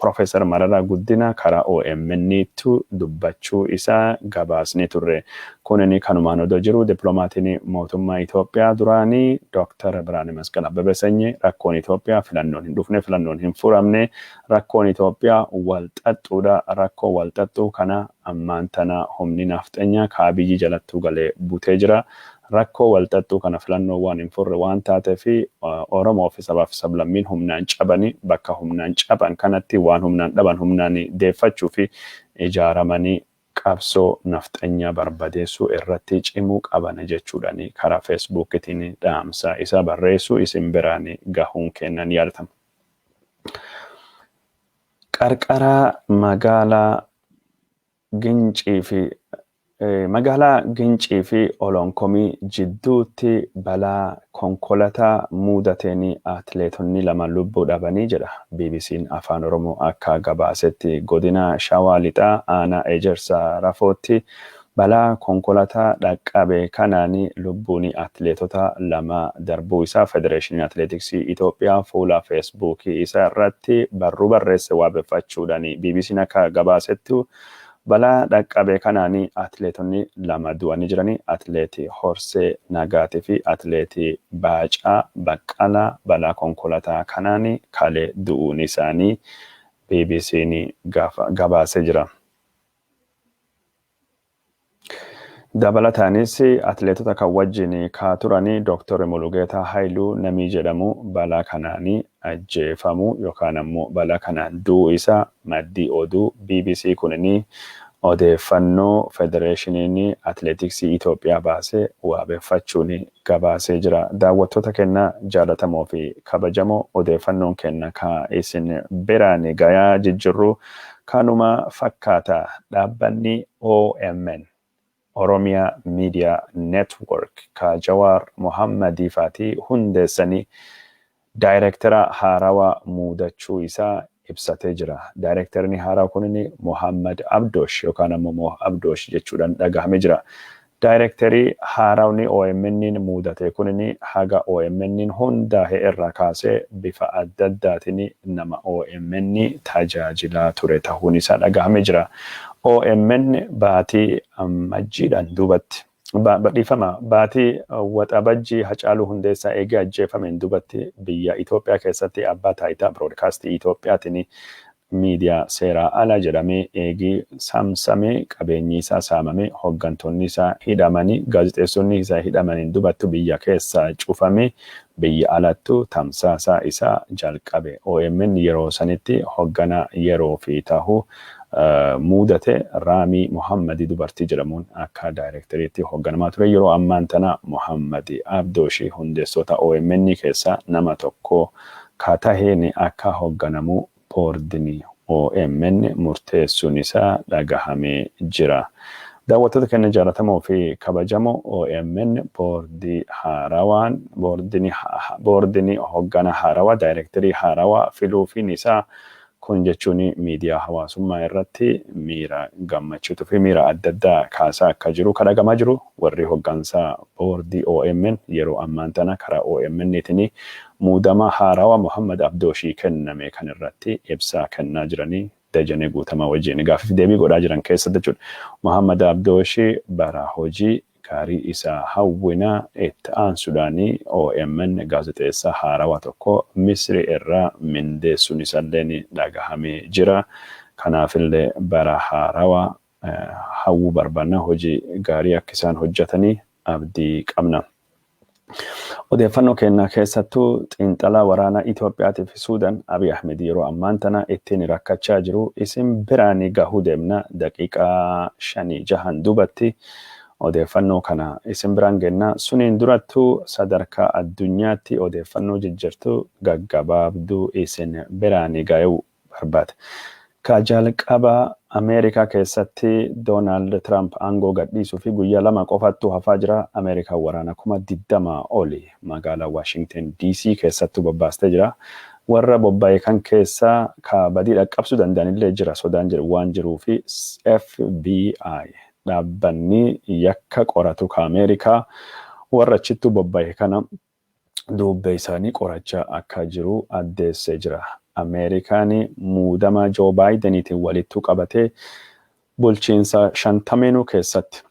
Profeesar Mararaa Guddina karaa OMN'tu dubbachuu isaa gabaasni turre. Kunin kanumaan odoo jiru, dippiloomatiin mootummaa Itoophiyaa duraanii Dr. Birhaane Masqal Abbabee Sanyii rakkoon Itoophiyaa filannoon hin dhufne, filannoon hin furamne, rakkoon Itoophiyaa wal xaxxuudha. Rakkoo wal xaxxuu kana ammaan tana humni nafxanyaa kaabiyyi jalattuu galee butee jira. Rakkoo wal xaxxuu kana filannoo waan hin furre waan taateef, Oromoo fi sabaaf sablammiin humnaan cabanii, bakka humnaan caban kanatti waan humnaan dhaban humnaan deeffachuu fi ijaaramanii qabsoo nafxanyaa barbadeessuu irratti cimuu qaban jechuudhaan karaa Feesbuukitiin dhaamsa isa barreessuu isin biraan gahuun kennan yaadatama. Qarqara magaalaa Gincii fi magaalaa Gincii fi Olonkomii jidduutti balaa konkolaataa mudateen atileetonni 2 lubbuu dhabanii jedha BBC'n Afaan Oromoo akka gabaasetti. Godina Shawaa Lixaa, aanaa Ejersa Rafootti balaa konkolaataa dhaqqabe kanaan lubbuun atileetota 2 darbuu isaa Federeeshiniin Atileetiksii Itoophiyaa fuula Feesbuukii isaa irratti barruu barreesse waabeffachuudhaan BBC'n akka gabaasetti, balaa dhaqqabe kanaan atileetonni 2 du'anii jiranii. Atileetii Horsee Nagaatii fi atileetii Baacaa Baqqalaa balaa konkolaataa kanaan kalee du'uun isaanii BBC'n gabaasee jira. Dabalataanis atileetota kan wajjin kaa turanii Dr. Mulugeetaa Haayiluu namii jedhamu balaa kanaan ajjeefamuu yookaan ammoo balaa kanaan du'uu isaa maddii oduu BBC kunini odeeffannoo Federeeshiniin Atileetiksii Itoophiyaa baasee waabeffachuun gabaasee jira. Daawwattoota keenya jaalatamoo fi kabajamoo, odeeffannoon keenya ka isin biraan gayaa jijjiirru kanuma fakkaata. Dhaabbanni OMN, Oromiyaa Media Network, ka Jawaar Mohammadii faatii hundeessanii, daayireektara haarawaa muudachuu isaa ibsatee jira. Daayireektarri haaraa kunin Mohammad Abdoosh yookaan ammoo Moh Abdoosh jechuudhaan dhagahamee jira. Daayireektarii haarawni OMN muudate kunin haga OMN hundaa'e irraa kaasee bifa adda addaatiin nama OMN tajaajilaa ture ta'uun isaa dhagahamee jira. OMN baatii Ammajjiidhaan duubatti, dhiifama, baatii Waxabajjii Hacaaluu Hundeessaa eegee ajjeefameen duubatti biyya Itoophiyaa keessatti abbaa taayitaa biroodkaastii Itoophiyaatiin miidiyaa seeraa ala jedhamee eegii saamsamee, qabeenyi isaa saamamee, hooggantoonni isaa hidhamanii, gaazexeessonni isaa hidhamaniin dubattu biyya keessaa cufamee biyya alattu tamsaasa isaa jalqabe. OMN yeroo sanitti hoogganaa yeroo fi tahuu muudate Raamii Muhammadii dubartii jedhamuun akka daayireekteriitti hoogganamaa ture. Yeroo ammaan tana Muhammadi Abdooshii hundeessota OMN keessaa nama tokko ka taheen akka hoogganamu boordini OMN murteessuun isaa dhagahamee jira. Daawwattoota keenya jaallatamoo fi kabajamoo, OMN boordii haarawaan boordini hooggana haarawaa, daayireekterii haarawaa filuufiin isaa kun jechuun miidiyaa hawaasummaa irratti miira gammachuutuu fi miira adda addaa kaasaa akka jiru kan dhagamaa jiru. Warri hooggansaa boordii OMN yeroo ammaan tana karaa OMN'tiin muudama haarawaa Muhammad Abdooshii kenname kan irratti ibsaa kennaa jiranii Dajanee Guutamaa wajjin gaaffiif deebii godhaa jiran keessatti jechuudha. Muhammad Abdooshii bara hojii gaarii isaa hawwina. Itti aansuudhaan OMN gaazexeessaa haarawaa tokko Misri irraa mindeessuun isaallee dhagahamee jira. Kanaafillee bara haarawaa hawwuu barbaanna, hojii gaarii akka isaan hojjetanii abdii qabna. Odeeffannoo keenyaa keessattuu xiinxalaa waraanaa Itoophiyaatii fi Suudaan Abiy Ahmed yeroo ammaan tana ittiin rakkachaa jiru isin biraan gahuu deemna. Daqiiqaa 5-6n duubatti odeeffannoo kana isin biraan genna. Suniin durattuu sadarkaa addunyaatti odeeffannoo jijjirtu gaggabaabduu isin biraan gahuu barbaade. Ka jalqaba, Ameerikaa keessatti Doonaald Tiraamp aangoo gadhiisuu fi guyyaa 2 qofattu hafaa jira. Ameerikaan waraana 20,000 oli magaalaa Waashington DC keessattuu bobbaastee jira. Warra bobba'e kan keessaa ka badii dhaqqabsuu danda'anillee jira sodaan jedhu waan jiruu fi FBI, dhaabbanni yakka qoratu ka Ameerikaa, warra achittuu bobba'e kana Duubbee isaanii qorachaa akka jiru addeessee jira. Ameerikaan muudama Joo Baayideniitiin walittuu qabatee bulchiinsa shantameenuu keessatti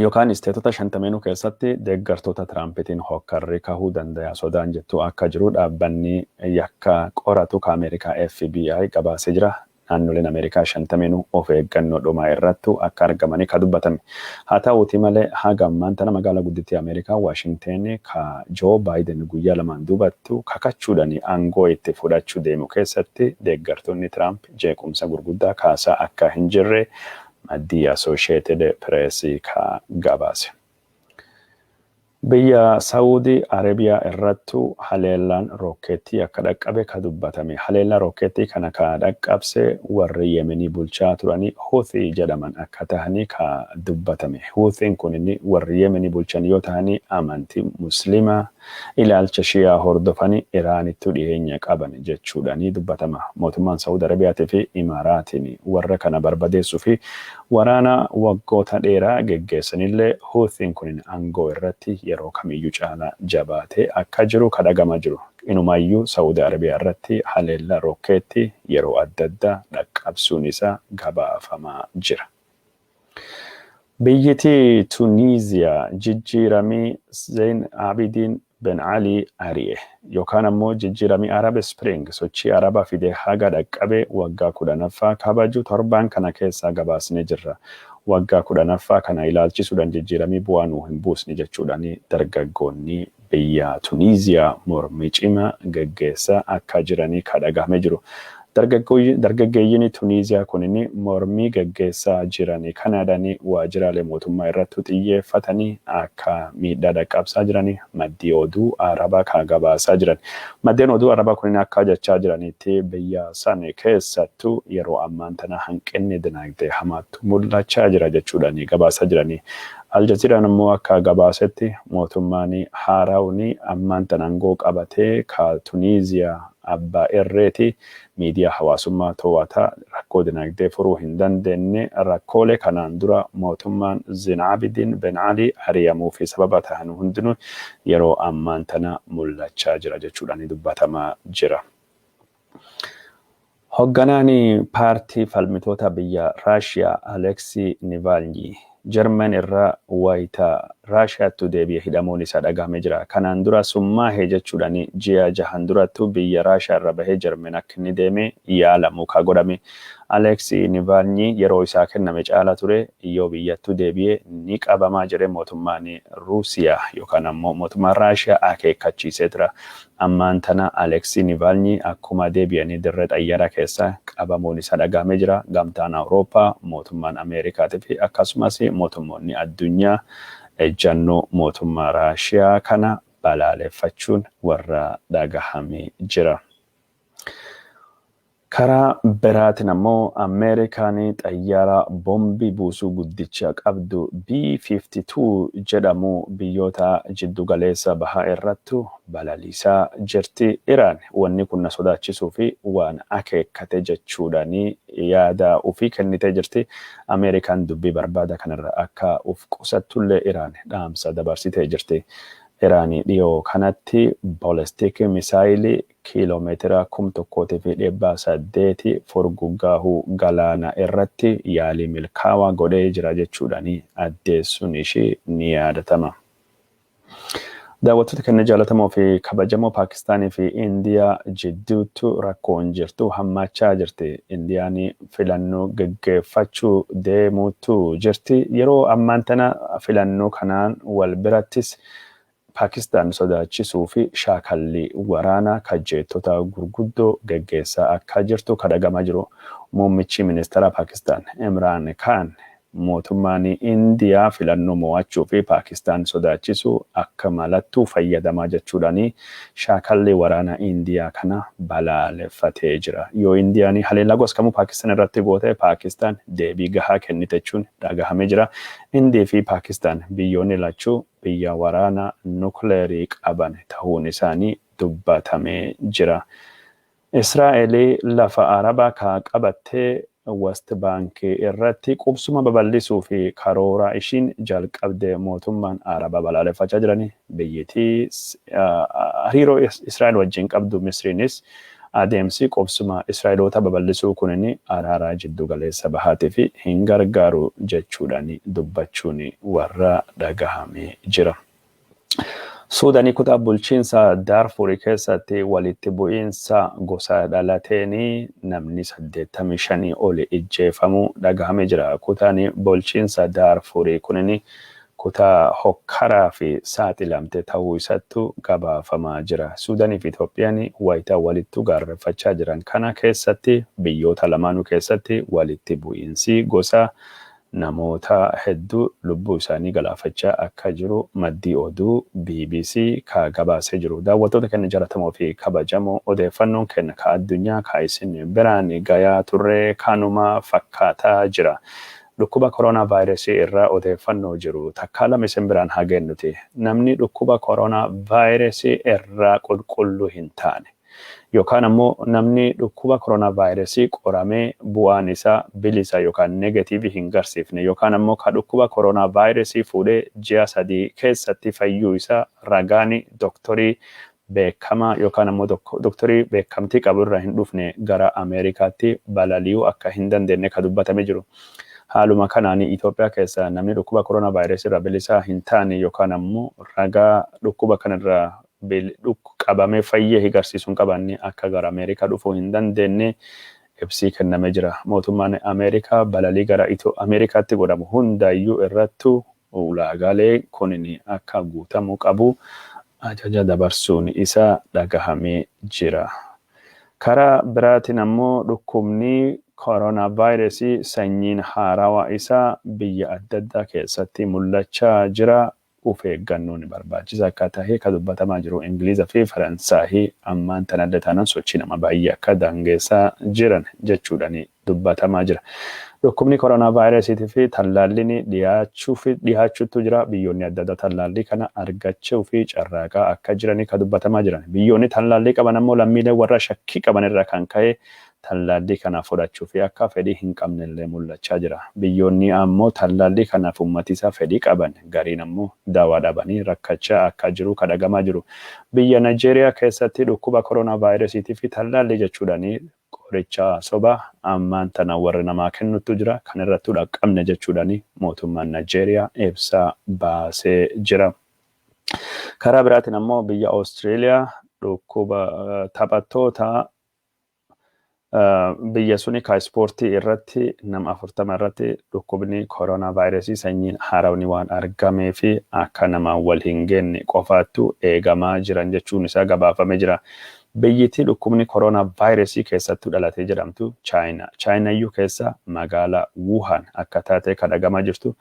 yookaan isteetota shantameenuu keessatti deeggartoota Tiraampitiin hokkarri kahuu danda'a sodaan jettu akka jiru dhaabbanni yakka qoratu ka Ameerikaa FBI gabaasee jira. Naannoleen Ameerikaa shantameenuu of eeggannoo dhumaa irrattu akka argamanii ka dubbatame. Haa ta'uuti malee, haga ammaan tana magaalaa guddittii Ameerikaa Waashingteen ka Joo Baayiden guyyaa 2n duubattu kakachuudhaan aangoo itti fudhachuu deemu keessatti deeggartoonni Tiraamp jeequmsa gurguddaa kaasaa akka hin jirre maddii Associated Press ka gabaase. Biyya Saawudii Arabiyaa irrattu haleellaan rookeettii akka dhaqqabe ka dubbatame. Haleellaa rookeettii kana ka dhaqqabse warri Yemenii bulchaa turanii Huuthii jedhaman akka tahanii ka dubbatame. Huuthiin kun inni warri Yemenii bulchan yoo tahanii, amantii Muslimaa ilaalcha Shiyaa hordofanii Iraanittu dhiyeenya qaban jechuudhaanii dubbatama. Mootummaan Saawud Arabiyaatii fi Imaaraatiin warra kana barbadeessuu fi waraana waggoota dheeraa geggeessanillee, Huuthiin kun aangoo irratti yeroo kamiyyuu caalaa jabaatee akka jiru kadhagamaa jiru. Inumaayyuu Saawud Arabiyaa irratti haleellaa rookeetti yeroo adda addaa dhaqqabsuun isaa gabaafamaa jira. Biyyiti Tuniiziyaa jijjiiramii Zeyn Abidiin Ben Ali ari'e yookaan ammoo jijjiiramii Arab Spring, sochii Arabaa fide, haga dhaqqabe waggaa 10ffaa kabaju torbaan kana keessaa gabaasnee jirra. Waggaa 10ffaa kana ilaalchisuudhaan jijjiiramii bu'aa nuu hin buusne jechuudhaan dargaggoonni biyya Tuniiziyaa mormii cimaa geggeessaa akka jiranii kadhagahame jiru. Dargaggeeyyiin Tuniiziyaa kunin mormii geggeessaa jiranii kanaadhaan waajjiraalee mootummaa irratti xiyyeeffatanii akka miidhaa dhaqqabsaa jiranii maddii oduu Arabaa kan gabaasaa jiran. Maddeen oduu Arabaa kunin akka jechaa jiranitti, biyya san keessattuu yeroo ammaan tana hanqinni dinagdee hamaatu mul'achaa jira jechuudhaan gabaasaa jiranii. Aljaziiraan immoo akka gabaasetti, mootummaan haarawni ammaan tana aangoo qabatee ka Tuniiziyaa abbaa irreeti, miidiyaa hawaasummaa to'ata, rakkoo dinagdee furuu hin dandeenye, rakkoolee kanaan dura mootummaan Zin Abidin Ben Ali ari'amuu fi sababa ta'an hundinuu yeroo ammaan tana mul'achaa jira jechuudhaan dubbatamaa jira. Hoogganaan paartii falmitoota biyya Raashiyaa Aleksii Nivalnyi Jarman irraa wayita Raashiyaattu deebi'ee hidhamuun isaa dhagahamee jira. Kanaan dura summaahee jechuudhaan ji'a 6n durattu biyya Raashiyaa irra bahee Jarman akka inni deeme yaalamu ka godhame. Aleksii Nivalnyi yeroo isaa kenname caala ture yoo biyyattuu deebi'ee ni qabamaa jedhee mootummaan Ruusiyaa yookaan ammoo mootummaan Raashiyaa akeekkachiisee tura. Ammaan tana Aleksii Nivalnyi akkuma deebi'anii dirree xayyaaraa keessa qabamuun isaa dhagahamee jira. Gamtaan Awurooppaa, mootummaan Ameerikaatii fi akkasumas mootummoonni addunyaa ejjannoo mootummaa Raashiyaa kana balaaleffachuun warra dhagahamee jira. Karaa biraatiin ammoo Ameerikaan xayyaara boombii buusuu guddicha qabdu B-52 jedhamu biyyoota jiddu galeessa bahaa irrattu balaliisaa jirti. Iraan wanni kun na sodaachisuu fi waan akeekkate jechuudhaan yaada ofii kennitee jirti. Ameerikaan dubbii barbaada kanarra akka uf qusattullee Iraan dhaamsa dabarsitee jirti. Iraan dhiyoo kanatti ballistic misaayilii kiiloomeetira 1800 furguggaahuu galaana irratti yaalii milkaawaa godhee jira jechuudhaan addeessuun ishii ni yaadatama. Daawwattoota keenya jaallatamoo fi kabajamoo, Paakistaanii fi Indiyaa jidduutti rakkoon jirtu hammaachaa jirti. Indiyaan filannoo geggeeffachuu deemuutu jirti. Yeroo ammaan tana filannoo kanaan wal birattis Paakistaan sodaachisuu fi shaakallii waraanaa kajeettota gurguddoo geggeessaa akka jirtu kadhagamaa jiru. Muummichi ministeera Paakistaan Imraan Khan mootummaan Indiyaa filannoo mo'achuu fi Paakistaan sodaachisuu akka malattuu fayyadamaa jechuudhaan shaakalli waraanaa Indiyaa kana balaaleffatee jira. Yoo Indiyaan haleellaa gosa kamuu Paakistaan irratti goote, Paakistaan deebii gahaa kennite jechuun dhagahamee jira. Indii fi Paakistaan biyyoonni lachuu biyya waraana nukleerii qaban ta'uun isaanii dubbatamee jira. Israa'el lafa Arabaa ka qabattee West Baankii irratti qubsuma babal'isuu fi karoora ishiin jalqabde mootummaan Arabaa balaaleffachaa jirani. Biyyittii hariiroo Israa'el wajjin qabdu Misriinis adeemsi qubsuma Israa'eloota babal'isuu kunin araaraa jiddu galeessa bahaatii fi hin gargaaru jechuudhaan dubbachuun warra dhagahamee jira. Suudaanii kutaa bulchiinsa Daarfurii keessatti walitti bu'iinsa gosa dhalateen namni 85 oli ijjeefamuu dhagahamee jira. Kutaan bulchiinsa Daarfurii kunin kutaa hokkaraa fi saaxilamte ta'uu isattu gabaafamaa jira. Suudaanii fi Itoophiyaan wayitaa walittu gaarreffachaa jiran kana keessatti biyyoota lamaanuu keessatti walitti bu'iinsi gosa namoota hedduu lubbuu isaanii galaafachaa akka jiru maddii oduu BBC ka gabaasee jiru. Daawwattoota keenya jaallatamoo fi kabajamoo, odeeffannoon keenya ka addunyaa ka isin biraan gayaa turre kanuma fakkaataa jira. Dhukkuba koronaa vaayirasii irraa odeeffannoo jiru takkaa lama isin biraan haa geennuti. Namni dhukkuba koronaa vaayirasii irraa qulqulluu hin taane yookaan ammoo namni dhukkuba koronaa vaayirasii qoramee bu'aan isaa bilisa yookaan negatiivii hin garsiifne yookaan ammoo ka dhukkuba koronaa vaayirasii fuudhee ji'a 3 keessatti fayyuu isaa ragaan doktorii beekamaa yookaan ammoo doktorii beekamtii qabu irraa hin dhufne gara Ameerikaatti balali'uu akka hin dandeenye ka dubbatamee jiru. Haaluma kanaan Itoophiyaa keessa namni dhukkuba koronaa vaayirasii irraa bilisaa hin taane yookaan ammoo ragaa dhukkuba kanarraa qabamee fayyee agarsiisuu hin qabaanne akka gara Ameerikaa dhufuu hin dandeenye ibsii kennamee jira. Mootummaan Ameerikaa balalii gara Ameerikaatti godhamu hundaayyuu irrattu ulaagaalee kunin akka guutamuu qabu ajaja dabarsuun isaa dhagahamee jira. Karaa biraatiin ammoo dhukkubni koronaa vaayirasii sanyiin haarawaa isaa biyya adda addaa keessatti mul'achaa jira. Of eeggannoon barbaachisaa akka tahe ka dubbatamaa jiru. Ingiliza fi Faransaayii ammaan tanallee taanaan sochii nama baay'ee akka daangeessaa jiran jechuudhaan dubbatamaa jira. Dhukkubni koronaa vaayirasiitii fi tallaalliin dhiyaachuutu jira. Biyyoonni adda addaa tallaallii kana argachuu fi carraaqaa akka jiranii ka dubbatamaa jiran. Biyyoonni tallaallii qaban ammoo lammiilee warra shakkii qaban irraa kan ka'e tallaallii kana fudhachuu fi akka fedhii hin qabne illee mul'achaa jira. Biyyoonni ammoo tallaallii kanaaf uummati isaa fedhii qaban gariin ammoo daawaa dhabanii rakkachaa akka jiru kadhagamaa jiru. Biyya Nigeeriyaa keessatti dhukkuba koronaa vaayirasiitii fi tallaallii jechuudhaan qoricha soba ammaan tana warra namaa kennutu jira. Kan irrattuu dhaqqabne jechuudhaan mootummaan Nigeeriyaa ibsa baasee jira. Karaa biraatiin ammoo biyya Awustreeliyaa dhukkuba taphattoota biyya suni ka ispoortii irratti nama 40 irratti dhukkubni koronaa vaayirasii sanyiin haarawni waan argamee fi akka nama wal hin geenne qofaattu eegamaa jiran jechuun isaa gabaafamee jira. Biyyittii dhukkubni koronaa vaayirasii keessattuu dhalatee jedhamtu Chaayinaa. Chaayinaayyuu keessa magaalaa Wuhan akka taate kan dhagamaa jirtu.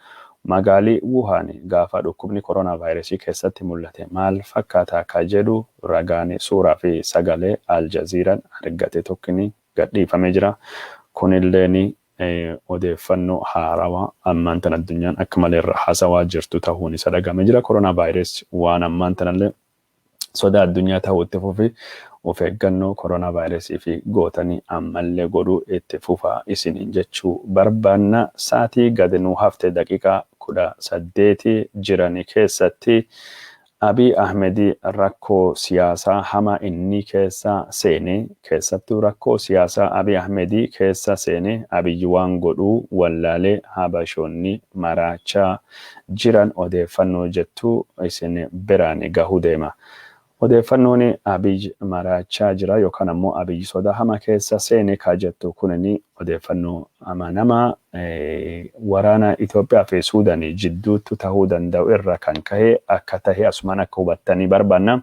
Magaalii Wuhan gaafa dhukkubni koronaa vaayirasii keessatti mul'ate maal fakkaata akka jedhu ragaan suuraa fi sagalee Aljaziiraan argate tokkini gadhiifamee jira. Kunilleen odeeffannoo haarawaa ammaan tan addunyaan akka malee irra haasawaa jirtu ta'uun isa dhagamee jira. Koronaa vaayirasii waan ammaan tanallee sodaa addunyaa ta'uu itti fufi, of eeggannoo koronaa vaayirasii fi gootanii ammallee godhuu itti fufaa isiniin jechuu barbaanna. Saatii gadi nuu hafte daqiiqaa 18 jiran keessatti Abiy Ahmedii rakkoo siyaasaa hamaa inni keessa seene, keessattuu rakkoo siyaasaa Abiy Ahmedii keessa seene, Abiyyi waan godhuu wallaalee Habashoonni maraachaa jiran odeeffannoo jettu isin biraan gahuu deema. Odeeffannoon Abiy maraachaa jira yookaan ammoo Abiy sodaa hamaa keessa seene ka jettu kunini odeeffannoo amanamaa waraana Itoophiyaa fi Suudaanii jidduutti ta'uu danda'u irra kan ka'e akka tahe asumaan akka hubattanii barbaanna.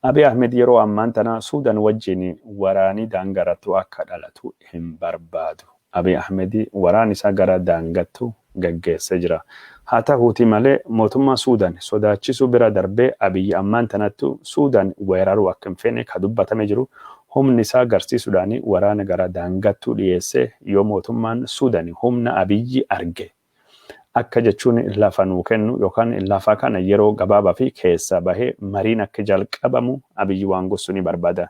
Abiy Ahmed yeroo ammaan tana Suudaan wajjin waraanii daangarattu akka dhalatu hin barbaadu. Abiy Ahmed waraan isaa gara daangattu gaggeessee jira. Haa ta'uuti malee mootummaa Suudaan sodaachisuu bira darbee Abiy ammaan tanattu Suudaan weeraruu akka hin feene ka dubbatame jiru, humni isaa agarsiisuudhaan waraana gara daangattuu dhiyeessee yoo mootummaan Suudaan humna Abiyyi arge akka jechuun lafa nuu kennu yookaan lafa kana yeroo gabaabaa fi keessa bahee mariin akka jalqabamu Abiyyi waan gosu ni barbaada.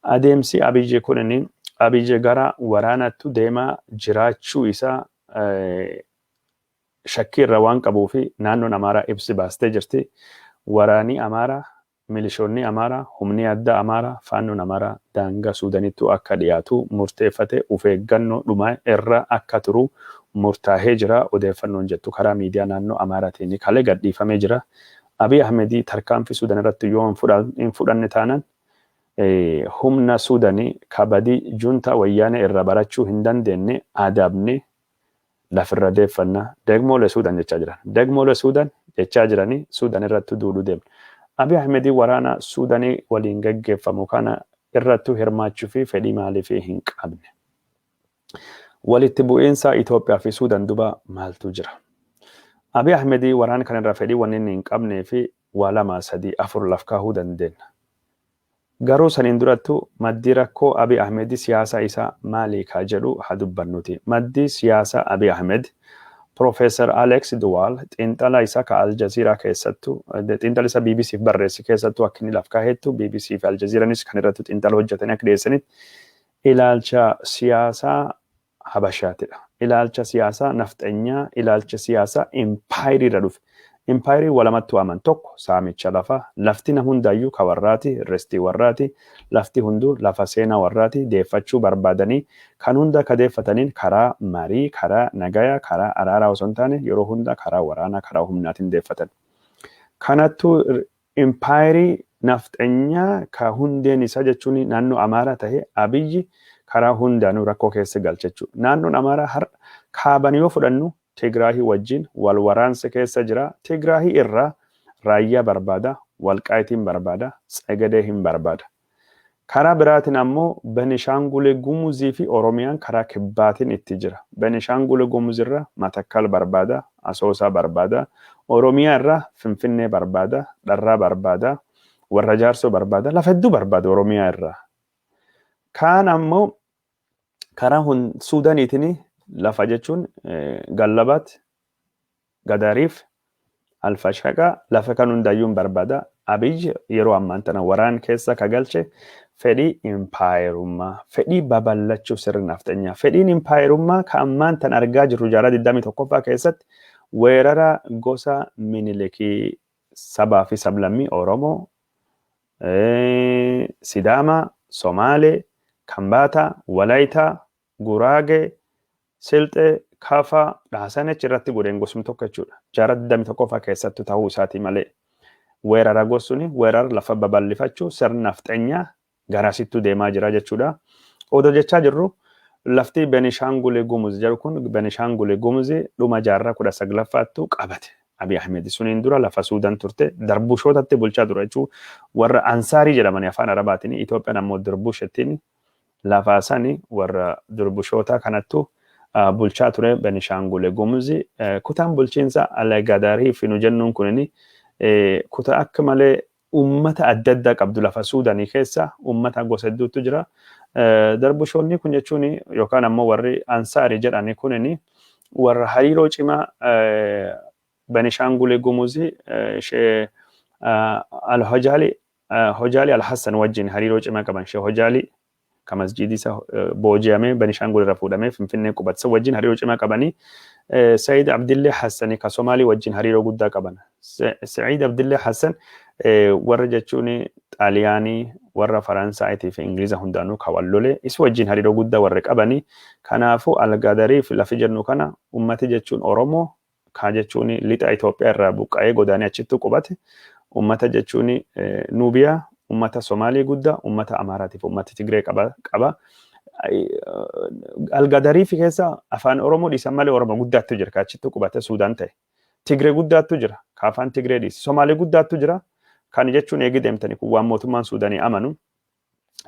Adeemsi Abiyyi kunin Abiyyi gara waraanaatti deemaa jiraachuu isaa shakkii irra waan qabuu fi naannoon Amaaraa ibsi baastee jirti. Waraanni Amaaraa, milishoonni Amaaraa, humni addaa Amaaraa, faannoon Amaaraa daangaa Suudanittuu akka dhiyaatu murteeffate, of eeggannoo dhumaa irra akka turu murtaa'ee jira. Odeeffannoon jettu karaa miidiyaa naannoo Amaaraatiin kalee gadhiifamee jira. Abiy Ahmedii tarkaanfii Suudan irratti yoo hin fudhanne taanaan, humna Suudanii kabadii juntaa Wayyaanee irraa barachuu hin dandeenye adabne lafirra deeffanna. Degmoolee Suudan jechaa jiran. Degmoolee Suudan jechaa jiranii Suudan irratti duuluu deemna. Abiy Ahmedii waraana Suudanii waliin gaggeeffamu kana irrattuu hirmaachuu fi fedhii maaliif hin qabne? Walitti bu'iinsa Itoophiyaa fi Suudan duba maaltu jira? Abiy Ahmedii waraana kana irraa fedhii wanni inni hin qabnee fi waa lama, sadii, afur laf kaahuu dandeenya. Garuu saniin durattu maddii rakkoo Abiy Ahmed siyaasa isaa maali ka jedhu haa dubbannuti. Maddii siyaasa Abiy Ahmed, Profeesar Alex de Waal xiinxala isaa ka Al Jazeera keessattu, xiinxala isa BBCf barreesse keessattu akka inni laf kaahettu, BBC fi Al Jazeeranis kan irratti xiinxala hojjetanii akka dhiyeessanitti, ilaalcha siyaasaa Habashaatidha. Ilaalcha siyaasaa nafxanyaa, ilaalcha siyaasaa impaayirii irra dhufe. Impaayirii walamatti waaman tokko saamicha lafaa, lafti nam hundaayyuu ka warraati, ristii warraati, lafti hunduu lafa seenaa warraati, deeffachuu barbaadanii kan hunda ka deeffataniin karaa marii, karaa nagaya, karaa araaraa osoo hin taane yeroo hunda karaa waraanaa, karaa humnaatiin deeffatan. Kanattuu impaayirii nafxanyaa ka hundeen isaa jechuun naannoo Amaaraa tahe Abiyyi karaa hundaanuu rakkoo keessa galche jechuudha. Naannoon Amaaraa har'a kaaban yoo fudhannu Tigraahii wajjin wal waraansa keessa jira. Tigraahii irraa Raayyaa barbaada, Walqaayitiin barbaada, Tsegadee hin barbaada. Karaa biraatiin ammoo Benishaangule Gumuzii fi Oromiyaan karaa kibbaatiin itti jira. Benishaangule Gumuz irraa Matakkal barbaada, Asoosaa barbaada. Oromiyaa irraa Finfinnee barbaada, Dharraa barbaada, Warra Jaarsoo barbaada, lafa hedduu barbaada Oromiyaa irraa. Kaan ammoo karaa Suudaaniitiin lafa jechuun Gallabaat, Gadaariif, Alfashaqaa lafa kan hundayyuu hin barbaada. Abiy yeroo ammaan tana waraan keessa ka galche fedhii impaayerummaa, fedhii babal'achuu sirna nafxanyaa. Fedhiin impaayerummaa ka ammaan tan argaa jirru jaarraa 21ffaa keessatti weerara gosa Minilikii sabaa fi sablammii Oromoo, Sidaamaa, Somaalee, Kambaataa, Walaayitaa, Guraagee, Silxee, Kafaa, Dhaasanech irratti godheen gosum tokko jechuudha. Jaarraa 21ffaa keessattuu ta'uu isaatii malee. Weerara gosuni weerara lafa babal'ifachuu sirna nafxanyaa garasittuu deemaa jira jechuudha. Odoo jechaa jirru lafti Benishaangul Gumuz jedhu kun, Benishaangul Gumuz dhuma jaarraa 19ffaattu qabate. Abiy Ahmed suniin dura lafa Suudan turte, darbushootatti bulchaa ture jechuun warra Ansaarii jedhamanii afaan Arabaatiin, Itoophiyaan ammoo Dirbush jettiin. Lafa sani warra durbushootaa kanattu bulchaa ture Benishaangul Gumuz. Kutaan bulchiinsa Algadariif nu jennuun kunini kutaa akka malee ummata adda addaa qabdu. Lafa Suudanii keessa ummata gosa hedduutu jira. Darbushoonni kun jechuun yookaan ammoo warri Ansaarii jedhani kunini warra hariiroo cimaa Benishaangul Gumuz ishee Al-Hojaali Hojaali Al-Hassan wajjin hariiroo cimaa qaban. Shee Hojaali ka masjiidii isa booji'amee Benishaangul irra fuudhamee Finfinnee qubate wajjin hariiroo cimaa qabanii, Sa'iid Abdillee Hassani ka Somaalii wajjin hariiroo guddaa qaban. Sa'iid Abdillee Hassan warra jechuun Xaaliyaanii, warra Faransaayitii fi Ingiliza hundaanuu ka wal lole, isa wajjin hariiroo guddaa warra qabanii. Kanaafuu Algadariif lafi jennu kana ummati jechuun Oromoo kaa jechuun lixa Itoophiyaa irraa buqqa'ee godaanee achittuu qubate, ummata jechuun Nuubiyaa, ummata Somaalii guddaa, ummata Amaaraatiif ummata Tigree qaba. Algadariif keessa afaan Oromoo dhiisan malee Oromoo guddaattu jira ka achittuu qubate Suudaan ta'e. Tigree guddaattu jira ka afaan Tigree dhiise. Somaalii guddaattu jira kan jechuun eegi deemtanii kun waan mootummaan Suudaanii amanu,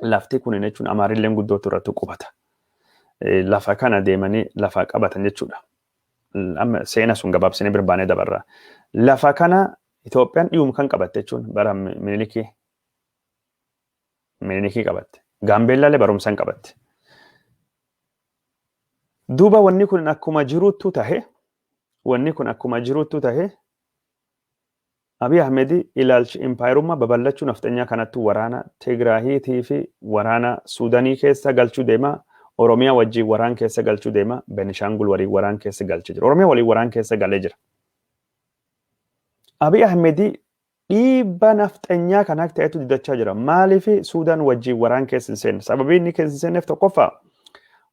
lafti kun jechuun Amaarilleen guddootu irratti qubata. Lafa kana deemanii lafa qabatan jechuudha. Amma seena sun gabaabsinee birbaanee dabarra. Lafa kana Itoophiyaan dhiyuma kan qabatte jechuun bara Minilikii qabatte. Gaambeellaalee barumsaan qabatte. Duuba wanni kun akkuma jiruuttu tahe, wanni kun akkuma jiruuttu tahe, Abiy Ahmed ilaalchi impaayerummaa babal'achuu nafxanyaa kanattu waraana Tigraahiitii fi waraana Suudanii keessa galchuu deema. Oromiyaa wajjin waraan keessa galchuu deema. Benishaangul waliin waraan keessa galchee jira. Oromiyaa waliin waraan keessa galee jira. Abiy Ahmed dhiibbaa nafxanyaa kana ta'etu didachaa jira. Maaliif Suudaan wajjin waraan keessa hin seenne? Sababii inni keessa hin seenneef tokkoffaa,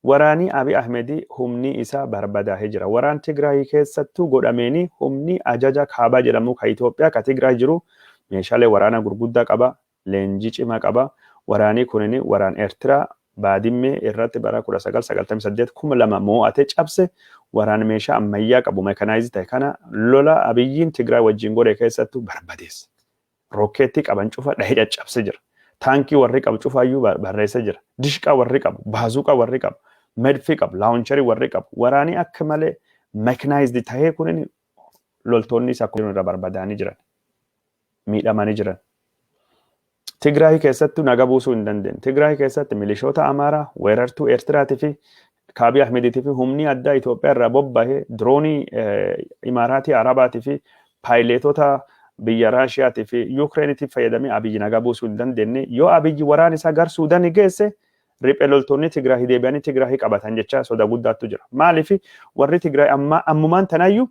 waraanii Abiy Ahmed humni isaa barbadaahee jira. Waraan Tigraay keessattuu godhameeni humni ajaja kaabaa jedhamu ka Itoophiyaa ka Tigraay jiru meeshaalee waraanaa gurguddaa qaba. Leenjii cimaa qaba. Waraanii kunin waraan Eertiraa Baadimmee irratti bara 1998 2000 moo'atee cabse, waraan meeshaa ammayyaa qabu, mechanized ta'e kana lola Abiyyiin Tigraay wajjin godhe keessattuu barbadeesse. Rokkeettii qaban cufa dhahee caccabsee jira. Taankii warri qabu cufaayyuu barreessee jira. Dishqaa warri qabu, baazuqaa warri qabu, medfii qabu, launcherii warri qabu. Waraanii akka malee mechanized tahee kunin loltoonni isaa kun irra barbadaanii jiran. Miidhamanii jiran. Tigraay keessattuu naga buusuu hin dandeenye. Tigraay keessatti milishoota Amaaraa, weerartuu Eertiraatii fi Kaabii Ahmediitii fi humni addaa Itoophiyaa irraa bobbahee, diroonii Imaaraatii Arabaatii fi paayileetota biyya Raashiyaatii fi Yukireeniitiif fayyadamee Abiyyi nagaa buusuu hin dandeenye. Yoo Abiyyi waraan isaa gar Suudanii geesse, riphee loltoonni Tigraay deebi'anii Tigraay qabatan jecha soda guddaatu jira. Maaliif warri Tigraay ammaa ammumaan tanaayyuu,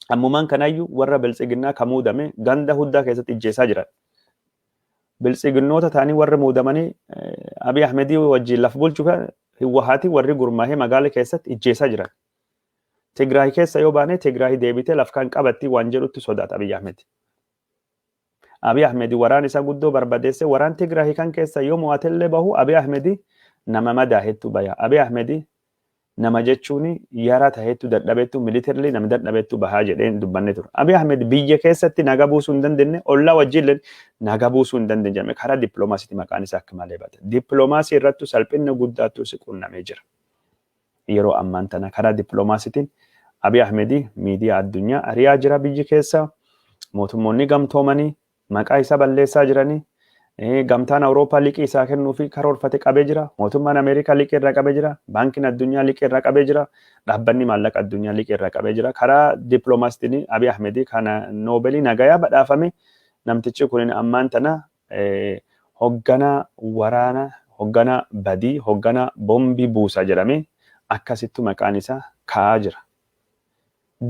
ammumaan kanaayyuu warra biltsiginnaa kan muudame ganda huddaa keessatti ijjeessaa jiran. Biltsiginnoota ta'anii warri muudamanii Abiy Ahmedii wajjin laf bulchuu Hiwwahaatii warri gurmaahee magaala keessatti ijjeessaa jiran. Tigraay keessa yoo baane Tigraay deebitee laf kan qabatti waan jedhutti sodaata Abiy Ahmed. Abiy Ahmed waraan isaa guddoo barbadeesse. Waraan Tigraay kan keessa yoo mo'atellee bahu, Abiy Ahmed nama madaahettu baya. Abiy Ahmed nama jechuun yara taheettu, dadhabettu, militarily nama dadhabettu bahaa jedheen dubbanne ture. Abiy Ahmed biyya keessatti naga buusuu hin dandeenye, ollaa wajjin naga buusuu hin dandeenye jedhame karaa dippiloomaasiitti maqaan isaa akka malee bata. Dippiloomaasii irrattu salphinna guddaattu si qunnamee jira. Yeroo ammaan tana karaa dippiloomaasiitiin Abiy Ahmed miidiyaa addunyaa ari'aa jira. Biyyi keessa mootummoonni gamtoomanii maqaa isaa balleessaa jiranii. Gamtaan Awurooppaa liqii isaa kennuu fi karoorfate qabee jira. Mootummaan Ameerikaa liqii irraa qabee jira. Baankiin addunyaa liqii irraa qabee jira. Dhaabbanni maallaqa addunyaa liqii irraa qabee jira. Karaa dippiloomaasiitiin Abiy Ahmed kana Noobeelii nagayaa badhaafame, namtichi kun ammaan tana hoggana waraana, hoggana badii, hoggana bombii buusa jedhamee akkasittu maqaan isaa ka'aa jira.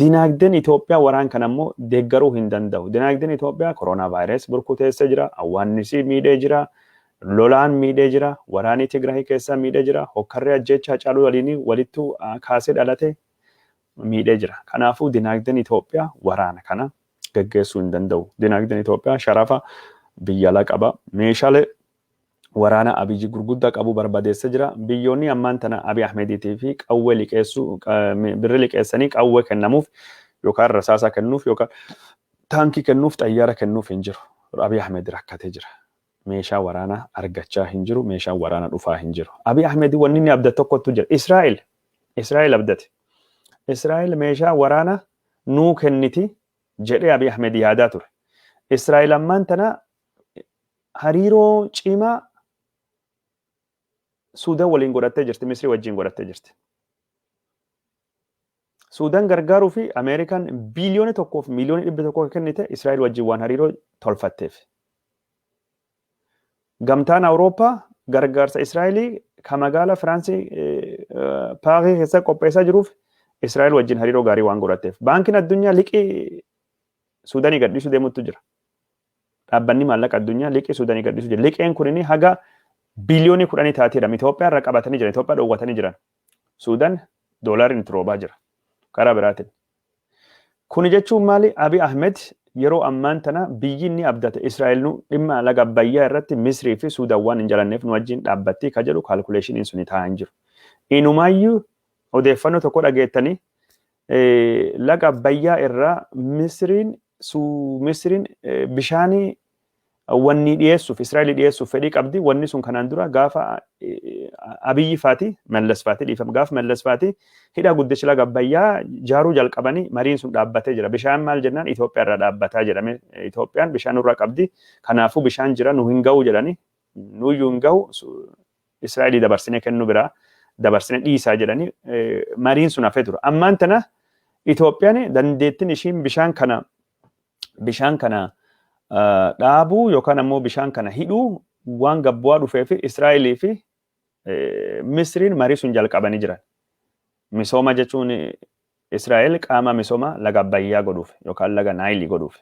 Dinaagdeen Itoophiyaa waraan kana immoo deeggaruu hin danda'u. Dinaagdeen Itoophiyaa koronaa vaayirasii burkuteessee jira, awwaannisi miidhee jira, lolaan miidhee jira, waraanni Tigraay keessaa miidhee jira, hokkarree ajjeechaa Hacaaluu waliin walittu kaasee dhalate miidhee jira. Kanaafuu dinaagdeen Itoophiyaa waraana kana geggeessuu hin danda'u. Dinaagdeen Itoophiyaa sharafa biyya alaa qaba. Meeshaalee waraana Abiyyi gurguddaa qabu barbadeessee jira. Biyyoonni ammaan tana Abiy Ahmediitii fi qawwee liqeessuu, birri liqeessanii qawwee kennamuuf yookaan rasaasa kennuuf yookaan taankii kennuuf, xayyaara kennuuf hin jiru. Abiy Ahmed rakkatee jira. Meeshaa waraanaa argachaa hin jiru. Meeshaan waraanaa dhufaa hin jiru. Abiy Ahmed wanni inni abdate tokkotu jira. Israa'el. Israa'el abdate. Israa'el meeshaa waraanaa nuu kenniti jedhee Abiy Ahmed yaadaa ture. Israa'el ammaan tana hariiroo cimaa Suudaan waliin godhattee jirti, Misrii wajjin godhattee jirti. Suudaan gargaaruu fi Ameerikaan 1,100,000,000 kennite Israa'el wajjin waan hariiroo tolfatteef. Gamtaan Awurooppaa gargaarsa Israa'elii ka magaala Firaansii Paarii keessa qopheessaa jiruuf Israa'el wajjin hariiroo gaarii waan godhatteef. Baankiin addunyaa liqii Suudaanii gadhiisuu deemutu jira. Dhaabbanni maallaqa addunyaa liqii Suudaanii gadhiisuu jira. Liqeen kun haga biliyoonii 10 taateedha. Itoophiyaa irra qabatanii jiran. Itoophiyaa dhoowwatanii jiran. Suudaan doolaariin itti roobaa jira. Karaa biraatiin. Kuni jechuun maali? Abiy Ahmed yeroo ammaan tana biyyi inni abdate Israa'el nu dhimma laga Abbayyaa irratti Misrii fi Suudaan waan hin jalanneef nu wajjin dhaabbattii ka jedhu calculationiin suni taa'aa hin jiru. Inumaayyuu odeeffannoo tokko dhageettanii, laga Abbayyaa irraa Misriin bishaanii wanni dhiyeessuuf, Israa'el dhiyeessuuf fedhii qabdi. Wanni sun kanaan dura gaafa Abiyyi faati, Mallas faati, dhiifama, gaafa Mallas faati hidha guddicha laga Abbayyaa jaaruu jalqabanii mariin sun dhaabbatee jira. Bishaan maal jennaan Itoophiyaa irraa dhaabbataa jedhame. Itoophiyaan bishaan nurraa qabdi. Kanaafuu bishaan jira, nu hin ga'u jedhanii, nuyyuu hin ga'u, Israa'elii dabarsinee kennu biraa dabarsine dhiisaa jedhanii mariin sun hafee ture. Ammaan tana Itoophiyaan dandeettiin ishiin bishaan kana Bishaan kana dhaabuu yookaan ammoo bishaan kana hidhuu waan gabbu'aa dhufee fi Israa'elii fi Misriin marii sun jalqabanii jiran. Misooma jechuun Israa'el qaama misooma laga Abbayyaa godhuuf yookaan laga Naayilii godhuuf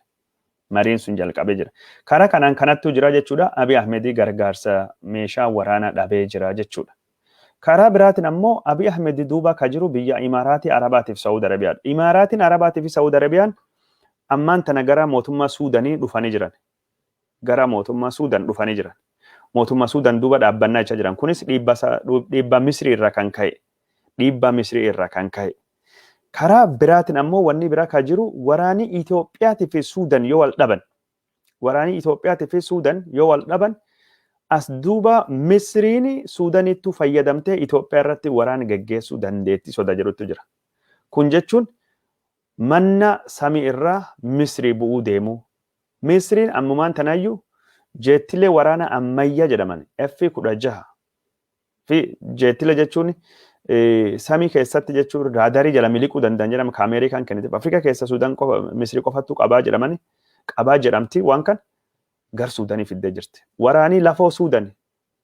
mariin sun jalqabee jira. Karaa kanaan kanattu jira jechuudha. Abiy Ahmedii gargaarsa meeshaa waraanaa dhabee jira jechuudha. Karaa biraatiin ammoo Abiy Ahmed duuba ka jiru biyya Imaaraatii Arabaatiif Saawud Arabiyaadha. Imaaraatiin Arabaatii fi Saawud Arabiyaan ammaan tana gara mootummaa Suudanii dhufanii jiran. Gara mootummaa Suudan dhufanii jiran. Mootummaa Suudan duuba dhaabbannaa jechaa jiran. Kunis dhiibbaa Misrii irraa kan ka'e. Dhiibbaa Misrii irraa kan ka'e. Karaa biraatiin ammoo wanni biraa ka jiru, waraanii Itoophiyaatii fi Suudan yoo wal dhaban, waraanii Itoophiyaatii fi Suudan yoo wal dhaban, as duuba Misriin Suudanittuu fayyadamtee Itoophiyaa irratti waraana geggeessuu dandeetti soda jedhutu jira. Kun jechuun manna samii irraa Misrii bu'uu deemuu. Misriin ammumaan tanaayyuu jeettilee waraana ammayyaa jedhaman F-16 fi jeettile jechuun samii keessatti jechuun raadarii jala miliquu danda'an jedhama ka Ameerikaan kenniteef. Afrikaa keessa Suudaan qofa, Misrii qofattu qabaa jedhamani, qabaa jedhamti, waan kan gar Suudanii fiddee jirti. Waraanii lafoo Suudan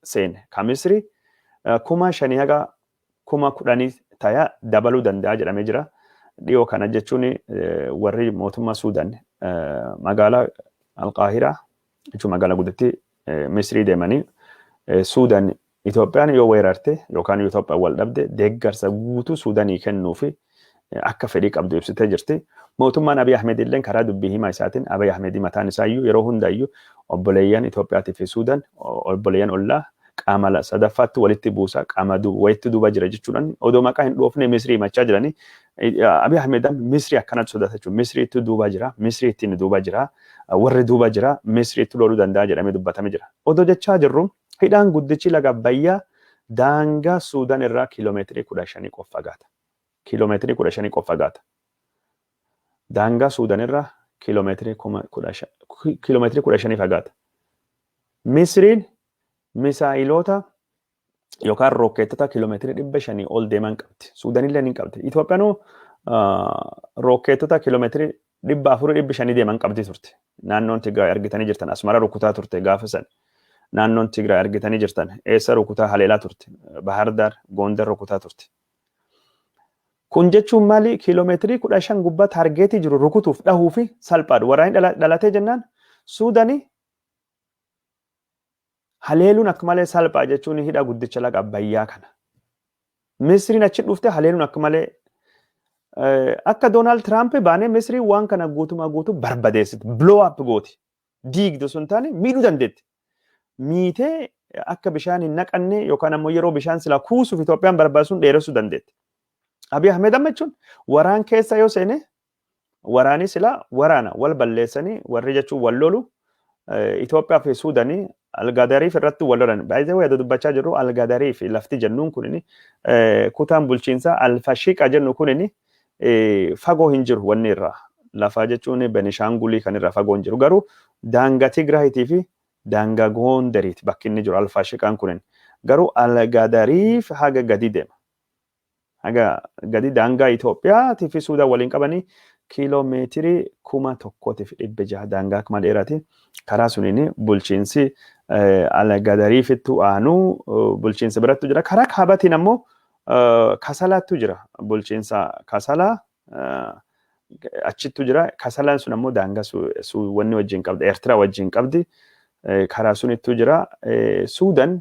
seene ka Misrii 5,000 haga 10,000 taya dabaluu danda'a jedhamee jira. Dhiyoo kana jechuun warri mootummaa Suudan magaalaa Alqaahiraa jechuun magaalaa guddittii Misrii deemanii Suudan Itoophiyaan yoo weerarte yookaan yoo Itoophiyaan wal dhabde deeggarsa guutuu Suudanii kennuu fi akka fedhii qabdu ibsitee jirti. Mootummaan Abiy Ahmed illee karaa dubbii himaa isaatiin, Abiy Ahmed mataan isaayyuu yeroo hundaayyuu obboleeyyan Itoophiyaatii fi Suudan, obboleeyyan ollaa, qaama sadaffaatti walitti buusa, qaama wayitti duuba jira jechuudhaan odoo maqaa hin dhoofne Misrii himachaa jiranii. Abiy Ahmed Misrii akkanatti sodaata jechuudha. Misriitti duuba jira, Misriitti inni duuba jira, warri duuba jira, Misriitti loluu danda'a jedhamee dubbatamee jira. Odoo jechaa jirru hidhaan guddichi laga Abbayyaa daangaa Suudaan irraa kiiloomeetirii 15 qofa fagaata. Kiiloomeetirii 15 qofa fagaata. Daangaa Suudaan irraa kiiloomeetirii 15 fagaata. Misriin misaa'iloota yookaan rookeetota kiiloomeetirii 500 ol deeman qabdi. Suudanillee ni qabdi. Itoophiyaan rookeetota kiiloomeetirii 400, 500 deeman qabdi turte. Naannoon Tigraay argitanii jirtan Asmara rukutaa turte gaafa san. Naannoon Tigraay argitanii jirtan eessa rukutaa haleelaa turte. Bahar Daar, Gondar rukutaa turte. Kun jechuun maali? Kiiloomeetirii 15 gubbaa target jiru rukutuuf dhahuu fi salphaadha. Waraanni dhalatee jennaan Suudanii haleeluun akka malee salphaa jechuun hidha guddicha laga Abbayyaa kana. Misriin achi dhufte haleeluun akka malee akka Doonaald Tiraamp baanee Misriin waan kana guutumaa guutuu barbadeessiti. Blow up gooti. Diigdu sun taane miidhuu dandeetti. Miitee akka bishaan hin naqanne yookaan ammoo yeroo bishaan silaa kuusuuf Itoophiyaan barbaadu sun dheeressuu dandeetti. Abiy Ahmed amma jechuun waraan keessa yoo seene, waraanii silaa waraana wal balleessanii warri jechuun wal lolu Itoophiyaa fi Suudanii Algadariif irratti wal lolan. Baay'ee wayii dubbachaa jirru Algadariif lafti jennuun kunini, kutaan bulchiinsaa Alfashiqa jennu kunini fagoo hin jiru wanni irraa. Lafa jechuun Benishaangulii kan irraa fagoo hin jiru. Garuu daangaa Tigraayitii fi daangaa Goondariiti bakki inni jiru Alfashiqaan kunin. Garuu Algadariif haga gadi deema. Haga gadi daangaa Itoophiyaatii fi Suudaan waliin qabanii kiiloo meetirii 1600 daangaa akkuma dheeraati. Karaa suniin bulchiinsi Algadariifittu aanuu bulchiinsa birattu jira. Karaa kaabatiin ammoo Kasalaattu jira. Bulchiinsa Kasalaa achittu jira. Kasalaan sun ammoo daangaa wanni wajjin qabdi. Eertiraa wajjin qabdi. Karaa sunittu jira. Suudaan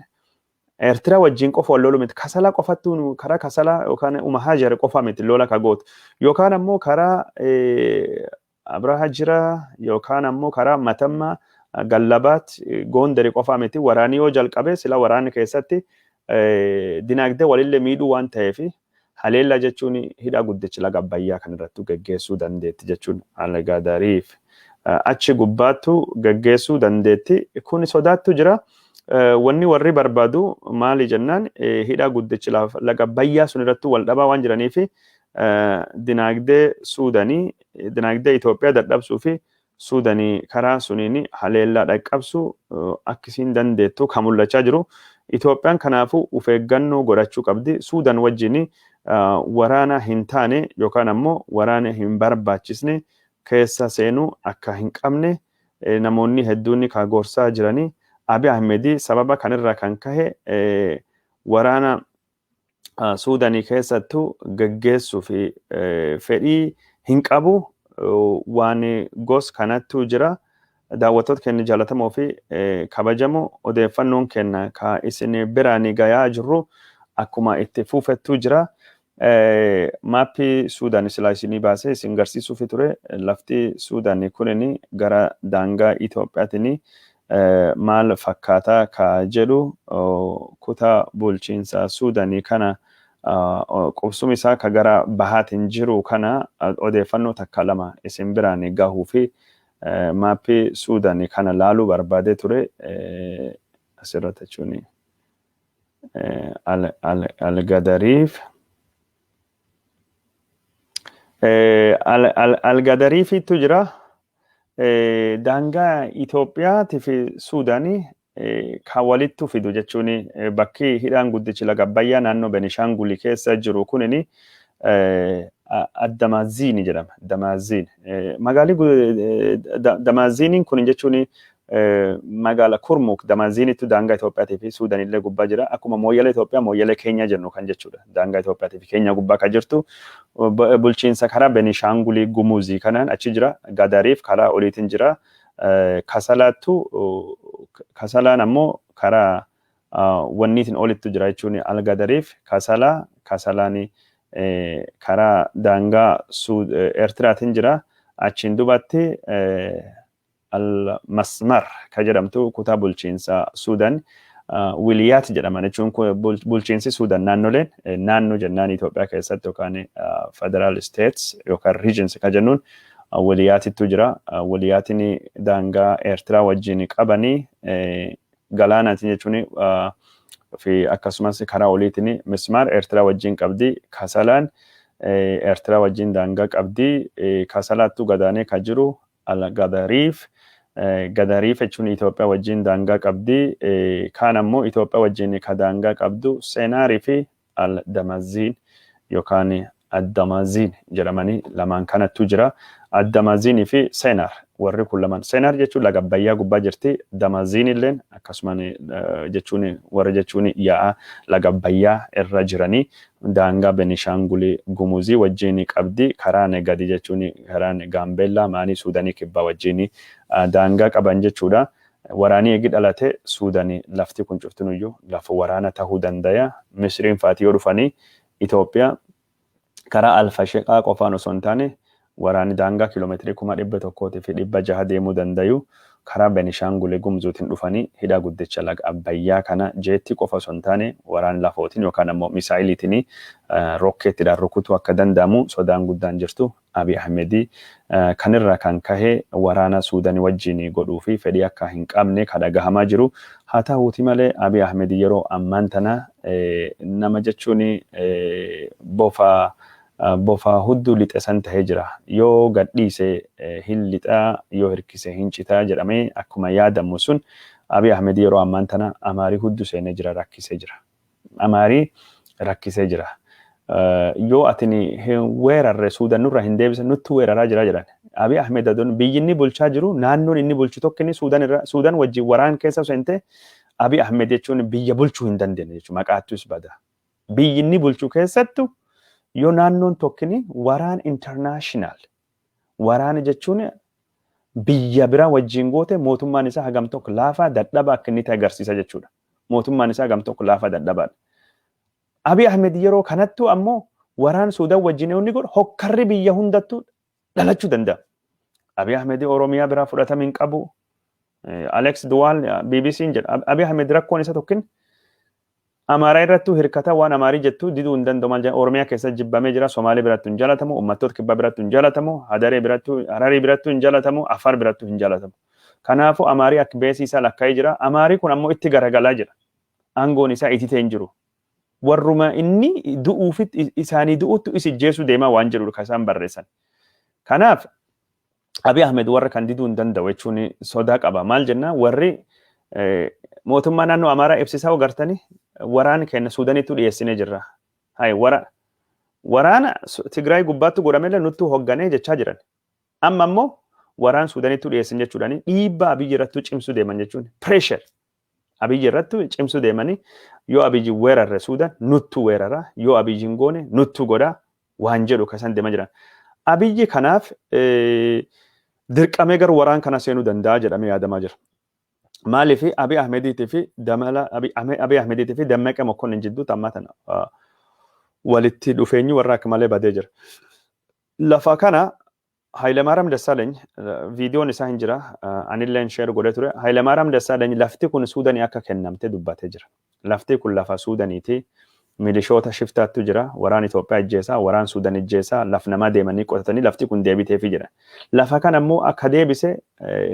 Eertiraa wajjin qofa wal lolu miti. Kasalaa qofattuu, karaa Kasalaa yookaan Umahajar qofa miti lola ka gootu. Yookaan ammoo karaa Abraha jira yookaan ammoo karaa Matamma, Gallabaat, Goondari qofa miti. Waraanni yoo jalqabe sila waraanni keessatti dinagdee walillee miidhuu waan ta'eef haleellaa jechuun hidha guddichi laga Abbayyaa kan irrattu geggeessuu dandeetti jechuun Algadariif achi gubbaattu geggeessuu dandeetti. Kun sodaattu jira. Wanni warri barbaadu maali jennaan, hidha guddichi laga Abbayyaa sun irrattu wal dhabaa waan jiraniif dinaagdee Suudanii, dinaagdee Itoophiyaa dadhabsuu fi Suudanii karaa suniin haleellaa dhaqqabsu akkisiin dandeettu kan mul'achaa jiru. Itoophiyaan kanaafuu of eeggannoo godhachuu qabdi. Suudan wajjin waraana hin taane yookaan ammoo waraana hin barbaachisne keessa seenuu akka hin qabne namoonni hedduun ka gorsaa jiranii. Abiy Ahmed sababa kanirraa kan kahe waraana Suudanii keessattuu geggeessuu fi fedhii hin qabu, waan gos kanattu jira. Daawwattoota keenya jaallatamoo fi kabajamoo, odeeffannoon keenya ka isin biraan gayaa jirru akkuma itti fufettu jira. Maappii Suudaan silaa isinii baasee isin garsiisuufi ture. Lafti Suudaan kunin gara daangaa Itoophiyaatiin maal fakkaataa ka jedhu, kutaa bulchiinsa Suudaanii kana, qubsuma isaa ka gara bahaatiin jiru kana odeeffannoo takka lama isin biraan gahuu fi maappii Suudaan kana laaluu barbaadee ture asirratti jechuun Algadariif. Algadariifitu jira. Daangaa Itoophiyaatii fi Suudaanii kan walittu fidu jechuun, bakki hidhaan guddichi laga Abbayyaa naannoo Benishaanguli keessa jiru kunini Addamaaziini jedhama. Damaaziin. Magaalli Damaaziiniin kun jechuun magaala Kurmuk Damaaziinitti daangaa Itoophiyaatii fi Suudaanillee gubbaa jira. Akkuma mooyyalee Itoophiyaa, mooyyalee Keenyaa jennu kan jechuudha. Daangaa Itoophiyaatii fi Keenyaa gubbaa kan jirtu bulchiinsa karaa Benishaangulii Gumuzii kanaan achi jira. Gadariif karaa oliitiin jira. Kasalaattu, Kasalaan ammoo karaa wanniitiin olittu jira jechuun Algadariif Kasalaa, Kasalaan karaa daangaa Eertiraatiin jira. Achiin dubatti Al-Masmar ka jedhamtu kutaa bulchiinsa Suudaan Wiliyaat jedhaman jechuun, bulchiinsi Suudaan naannoleen naannoo jennaan Itoophiyaa keessatti yookaan federal states yookaan regions ka jennuun Wiliyaatittu jira. Wiliyaatiin daangaa Eertiraa wajjin qabanii galaanaatiin jechuun fi akkasumas karaa oliitiin Mismaar Eertiraa wajjin qabdi. Kasalaan Eertiraa wajjin daangaa qabdi. Kasalaattu gadaanee ka jiru Al-Gadariif. Gadariif jechuun Itoophiyaa wajjin daangaa qabdi. Kaan ammoo Itoophiyaa wajjin ka daangaa qabdu Seenaarii fi Al-Damaziin yookaan Addamaziin jedhamanii lamaan kanattu jira. Addamaziinii fi Seenaar warri kun lamaan. Seenaar jechuun laga Abbayyaa gubbaa jirti. Damaziin illeen akkasumaan jechuun warri jechuun yaa'a laga Abbayyaa irra jiranii daangaa Benishaangulii Gumuzii wajjin qabdi. Karaan gadi jechuun karaan Gaambeellaa maanii Suudanii Kibbaa wajjin daangaa qaban jechuudha. Waraanii eegi dhalate Suudanii lafti kun cuftinuyyuu lafa waraana tahuu dandaya. Misriin faati yoo dhufanii Itoophiyaa karaa Alfasheqaa qofaan osoo hin taane, waraanni daangaa kiiloomeetirii 100,600 deemuu dandayu karaa Benishaanguli Gumzuutiin dhufanii hidha guddicha laga Abbayyaa kana jeettii qofa osoo hin taane waraana lafootiin yookaan ammoo misaayiliitiin rokkeettiidhaan rukutuu akka danda'amu sodaan guddaan jirtu. Abiy Ahmedi kanirraa kan kahe waraana Suudanii wajjin godhuu fi fedhii akka hin qabne ka dhagahamaa jiru. Haa ta'uuti malee, Abiy Ahmed yeroo ammaan tana nama jechuun bofa hudduu lixe san tahee jira. Yoo gadhiise hin lixaa, yoo hirkise hin citaa jedhamee akkuma yaadamu sun, Abiy Ahmed yeroo ammaan tana Amaarii hudduu seenee jira, rakkisee jira. Amaarii rakkisee jira. Yoo atini hin weerarre, Suudan nurra hin deebisan, nutti weeraraa jira jedhan. Abiy Ahmed adoon biyyi inni bulchaa jiru, naannoon inni bulchu tokko inni Suudan irra Suudan wajjin waraan keessa seente, Abiy Ahmed jechuun biyya bulchuu hin dandeenye jechuudha, maqaattus bada. Biyyi inni bulchu keessattu yoo naannoon tokkini waraan international waraana jechuun biyya biraa wajjin goote, mootummaan isaa hagam tokko laafaa dadhaba akka inni ta'e agarsiisa jechuudha. Mootummaan isaa hagam tokko laafaa dadhabaadha. Abiy Ahmed yeroo kanattuu ammoo waraan Suudaan wajjin yoo inni godhu, hokkarri biyya hundattuu dhalachuu danda'a. Abiy Ahmed Oromiyaa biraa fudhatama hin qabu. Alex de Waal BBC'n jedha. Abiy Ahmed rakkoon isa tokkin Amaaraa irrattuu hirkata, waan Amaarii jettu diduu hin danda'u. Maal jedhan, Oromiyaa keessa jibbamee jira. Somaalee birattuu hin jaalatamu. Uummattoota Kibbaa birattuu hin jaalatamu. Hadaree birattuu, Hararii birattuu hin jaalatamu. Afar birattuu hin jaalatamu. Kanaafuu Amaarii akka beesii isaa lakkaa'ee jira. Amaarii kun ammoo itti garagalaa jira. Aangoon isaa ititee hin jiru. Warruma inni du'uufitti isaanii du'uttu isi jeesuu deemaa waan jedhudha kan isaan barreessan. Kanaaf Abiy Ahmed warra kan diduu hin danda'u jechuun sodaa qaba. Maal jenna, warri mootummaa naannoo Amaaraa ibsisaa agartanii waraana keenya Suudanittuu dhiyeessinee jirra. Hayi wara waraana Tigraay gubbaatti godhamellee nuttuu hoogganee jechaa jiran. Amma immoo waraan Suudaanitti dhiyeessan jechuudhaan dhiibbaa Abiyyi irratti cimsuu deeman jechuun, pressure Abiyyi irratti cimsuu deemanii, yoo Abiyyi weerarre Suudaan nuttu weerara, yoo Abiyyi hin goone nuttu godha waan jedhu kan deemaa jiran. Abiyyi kanaaf dirqamee garuu waraan kana seenuu danda'a jedhamee yaadamaa jira. Maaliif? Abiy Ahmediitii fi Damala Abiy Ahmediitii fi Dammaqee Mokonnin jidduutti ammaa tana walitti dhufeenyi warra akka malee badee jira. Lafa kana Hayilemaariyaam Dassaaleeny, viidiyoon isaa hin jira, anilleen share godhee ture. Hayilemaariyaam Dassaaleeny lafti kun Suudanii akka kennamte dubbatee jira. Lafti kun lafa Suudaniiti. Milishoota shiftaattu jira. Waraan Itoophiyaa ijjeesaa, waraan Suudan ijjeesaa, laf namaa deemanii qotatanii lafti kun deebiteefii jira. Lafa kana immoo akka deebise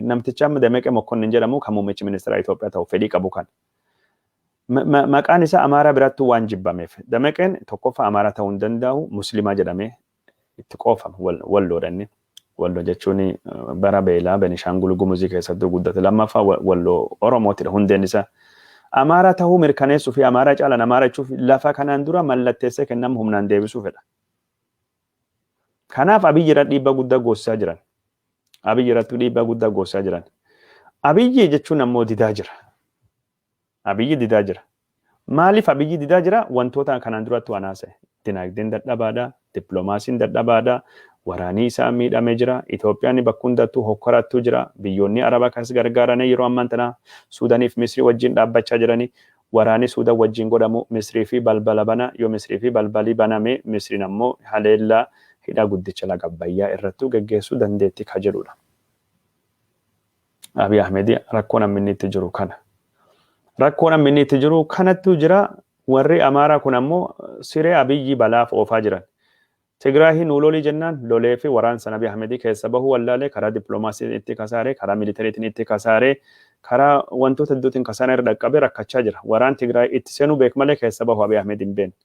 namticha amma Dammaqee Mokonnin jedhamu, kan muummichi ministeera Itoophiyaa ta'u fedhii qabu kan. Maqaan isaa Amaaraa birattuu waan jibbameef. Dammaqeen tokkoffaa Amaaraa ta'uu hin danda'u, Muslimaa jedhamee itti qoofama Walloodha inni. Walloo jechuun bara beelaa Benishaangul Gumuzii keessatti guddate. Lammaffaa Walloo Oromootidha hundeen isaa. Amaaraa ta'uu mirkaneessuu fi Amaaraa caalan Amaaraa jechuuf lafa kanaan dura mallatteessee kennamu humnaan deebisuu fedha. Kanaaf Abiyyi irra dhiibbaa guddaa goosisaa jiran. Abiyyi irratti dhiibbaa guddaa goosisaa jiran. Abiyyi jechuun ammoo didaa jira. Abiyyi didaa jira. Maaliif Abiyyi didaa jira? Wantoota kanaan duratti waan haasa'e. Dinagdeen dadhabaadha, dippiloomaasiin dadhabaadha, waraanii isaa miidhamee jira. Itoophiyaan bakka hundattuu hokkorattuu jira. Biyyoonni Arabaa kanas gargaaranii yeroo ammaan tana Suudaaniif Misrii wajjin dhaabbachaa jiranii. Waraanni Suudaan wajjin godhamu Misrii fi balbala bana. Yoo Misrii fi balbalii baname, Misriin ammoo haleellaa hidha guddicha laga Abbayyaa irrattuu geggeessuu dandeetti ka jedhudha. Abiy Ahmed rakkoon amma inni itti jiru kana. Rakkoon amma inni itti jiru kanattu jira. Warri Amaaraa kun ammoo siree Abiyyi balaaf oofaa jiran. Tigraahii nuu lolii jennaan lolee fi waraan sana Abiy Ahmed keessa bahuu wallaalee, karaa dippiloomaasiitiin itti kasaaree, karaa militariitiin itti kasaaree, karaa wantoota hedduutiin kasaaree irra dhaqqabee rakkachaa jira. Waraan Tigraay itti seenuu beek malee keessa bahu Abiy Ahmed hin beekne.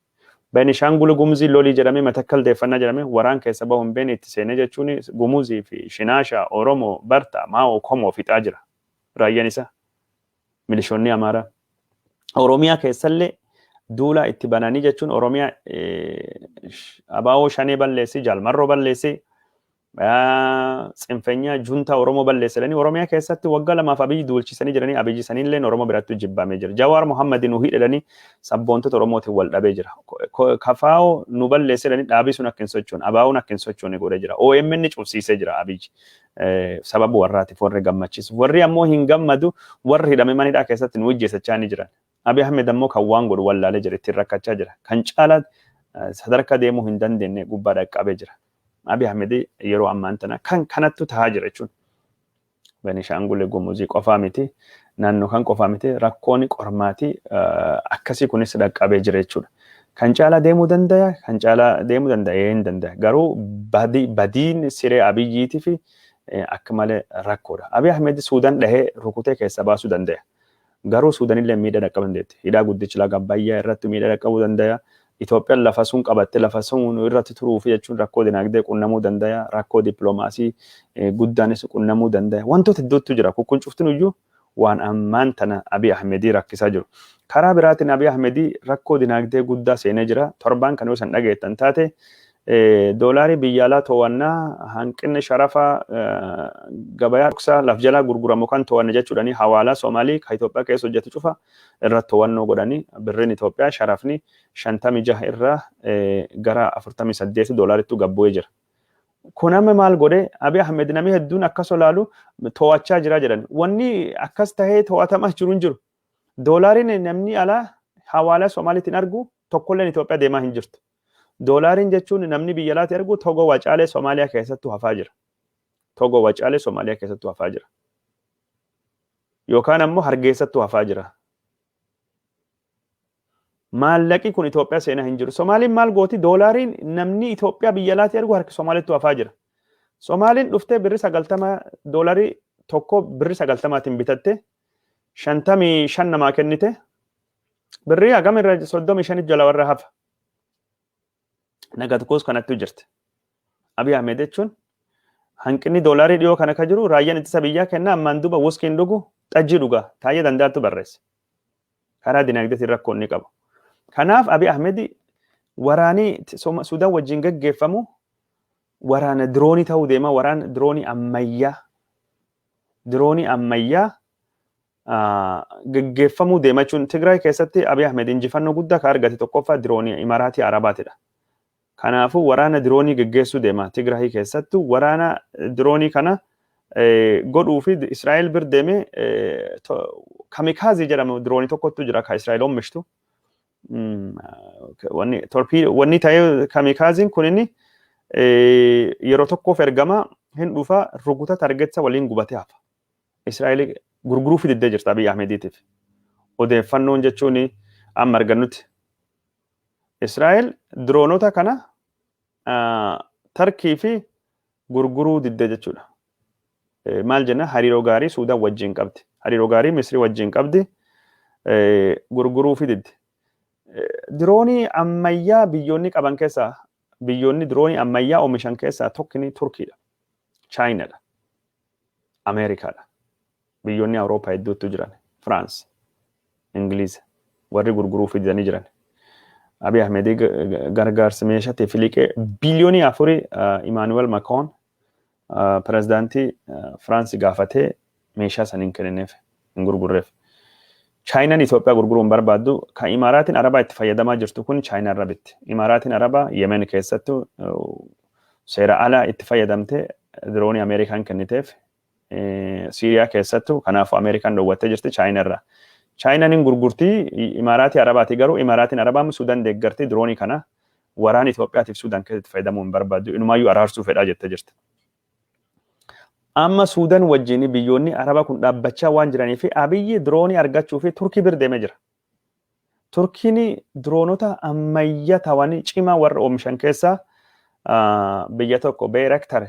Benishaangul Gumuzii lolii jedhamee, Matakkal deeffannaa jedhamee, waraan keessa bahu hin beekne itti seenee jechuun Gumuzii fi Shinaashaa, Oromoo, Bartaa, Maa'oo, Komoo fixaa jira. Raayyaan isaa milishoonni Amaaraa. Oromiyaa keessallee duula itti bananii jechuun Oromiyaa abaawoo shanee balleessi, Jaalmarroo balleessi, tsinfenyaa juntaa Oromoo balleessadhanii Oromiyaa keessatti waggaa 2f Abiyyi duulchisanii jiranii. Abiyyi saniillee Oromoo biratti jibbamee jira. Jawaar Muhammad nu hidhanii sabboontota Oromootiin wal dhabee jira. Kafaa'oo nu balleessedhanii dhaabii sun akka hin sochoone, abaa'oon akka hin sochoone godhee jira. OMN cufsiisee jira Abiyyi. Sababa warraatiif warri gammachiisu. Warri ammoo hin gammadu, warri hidhame manidhaa keessatti nu hojjeessachaa ni jiran. Abiy Ahmed ammoo kan waan godhu wallaalee jira, ittiin rakkachaa jira. Kan caalaa sadarkaa deemuu hin dandeenye gubbaa dhaqqabee jira. Abiy Ahmed yeroo ammaan tana kan kanattu tahaa jira jechuun. Benishaangul Gumuzii qofaa miti, naannoo kan qofaa miti, rakkoon qormaatii akkasii kunis dhaqqabee jira jechuudha. Kan caalaa deemuu danda'a, kan caalaa deemuu danda'a, hin danda'a. Garuu badiin siree Abiyyiitii fi akka malee rakkoodha. Abiy Ahmed Suudaan dhahee rukutee keessa baasuu danda'a. Garuu Suudanillee miidhaa dhaqqabuu dandeetti. Hidhaa guddicha laga Abbayyaa irratti miidhaa dhaqqabuu danda'a. Itoophiyaan lafa sun qabatte lafa sun irratti turuuf jechuun rakkoo dinagdee qunnamuu danda'a. Rakkoo dippiloomaasii guddaanis qunnamuu danda'a. Wantoota hedduutu jira. Kun cuftin iyyuu waan ammaan tana Abiy Ahmedii rakkisaa jiru. Karaa biraatiin Abiy Ahmedii rakkoo dinagdee guddaa seenee jira. Torbaan kan yoo san dhageettan taate, doolaarii biyya alaa to'annaa, hanqinni sharafa gabayaa dhoksaa laf jalaa gurguramu kan to'anne jechuudhani hawaalaa Soomaalii kan Itoophiyaa keessa hojjetu cufa irratti to'annoo godhanii, birriin Itoophiyaa sharafni 56 irraa gara 48 doolaaritti gad bu'ee jira. Kun amma maal godhe? Abiy Ahmed namni hedduun akkas olaalu to'achaa jira jedhan. Wanni akkas tahee to'atamaa jiru hin jiru. Doolaariin namni alaa hawaalaa Soomaaliitiin argu tokkolleen Itoophiyaa deemaa hin jirtu. Doolaariin jechuun namni biyya alaatti ergu Togo Wacaalee Somaaliyaa keessattuu hafaa jira. Togo Wacaalee Somaaliyaa keessattuu hafaa jira. Yookaan ammoo Hargeessattuu hafaa jira. Maallaqi kun Itoophiyaa seenaa hin jiru. Somaaliin maal gooti? Doolaariin namni Itoophiyaa biyya alaatti ergu harki Somaaliittuu hafaa jira. Somaaliin dhuftee birri 90, doolarii tokko birri 90n bitatte, 55 namaa kennite, birrii hagam irra 35 jala warra hafa. Naga tokkos kanattu jirti. Abiy Ahmed jechuun hanqinni doolaarii dhiyoo kana ka jiru, raayyaan ittisa biyyaa kenna ammaan duba wuskiin dhugu, xajjii dhuga, Taayyee Dandaattu barreesse. Karaa dinagdeetiin rakkoo inni qabu. Kanaaf Abiy Ahmed waraanii Suudaan wajjin gaggeeffamu Waraana diroonii ta'uu deema. Waraana diroonii ammayyaa. Diroonii ammayyaa geggeeffamuu deema jechuun Tigraay keessatti Abiy Ahmed injifannoo guddaa kan argate tokkoffaa diroonii Imaraatii Arabaatidha. Kanaafuu waraana diroonii geggeessuu deema Tigraay keessattuu. Waraana diroonii kana godhuu fi Israa'el bir deemee kamikaazii jedhamu diroonii tokkotu jira kan Israa'el oomishtu. Wanni torpii wanni ta'ee kamikaaziin kun inni yeroo tokkoof ergama hin dhufa, rukuta, targetsa waliin gubatee hafa. Israa'el gurguruu fi diddee jirti Abiy Ahmediitiif. Odeeffannoon jechuun amma argannutti. Israa'el diroonota kana Tarkii fi gurguruu diddee jechuudha. Maal jenna, hariiroo gaarii Suudaan wajjin qabdi. Hariiroo gaarii Misrii wajjin qabdi. Gurguruu fi didde. Diroonii ammayyaa biyyoonni qaban keessaa, biyyoonni diroonii ammayyaa oomishan keessaa tokkini Turkiidha. Chaayinaadha. Ameerikaadha. Biyyoonni Awurooppaa hedduutu jiran. Firaans, Ingiliiz warri gurguruu fidanii jiran. Abiy Ahmed gargaarsa meeshaatiif liqee biliyoonii 4 Imaanuweel Macron, pirezidaantii Firaansi, gaafatee meeshaa san hin kennineef, hin gurgurreef. Chaayinaan Itoophiyaa gurguruu hin barbaaddu. Kan Imaaraatiin Arabaa itti fayyadamaa jirtu kun Chaayinaa irra bitti. Imaaraatiin Arabaa Yemen keessattuu seera alaa itti fayyadamte diroonii Ameerikaan kenniteef Siiriyaa keessattuu. Kanaafuu Ameerikaan dhoowwattee jirti Chaayinaa irraa. Chaayinaan hin gurgurtii Imaaraatii Arabaati, garuu Imaaraatiin Arabaa Suudaan deeggartii diroonii kana waraana Itoophiyaatiif Suudaan keessatti fayyadamuu hin barbaaddu. Inumaayyuu araarsuu fedhaa jettee jirti. Amma Suudaan wajjin biyyoonni Arabaa kun dhaabbachaa waan jiranii fi Abiyyi diroonii argachuu fi Turkii bir deemee jira. Turkiin diroonota ammayyaa ta'an cimaa warra oomishan keessaa biyya tokko. Bayraktar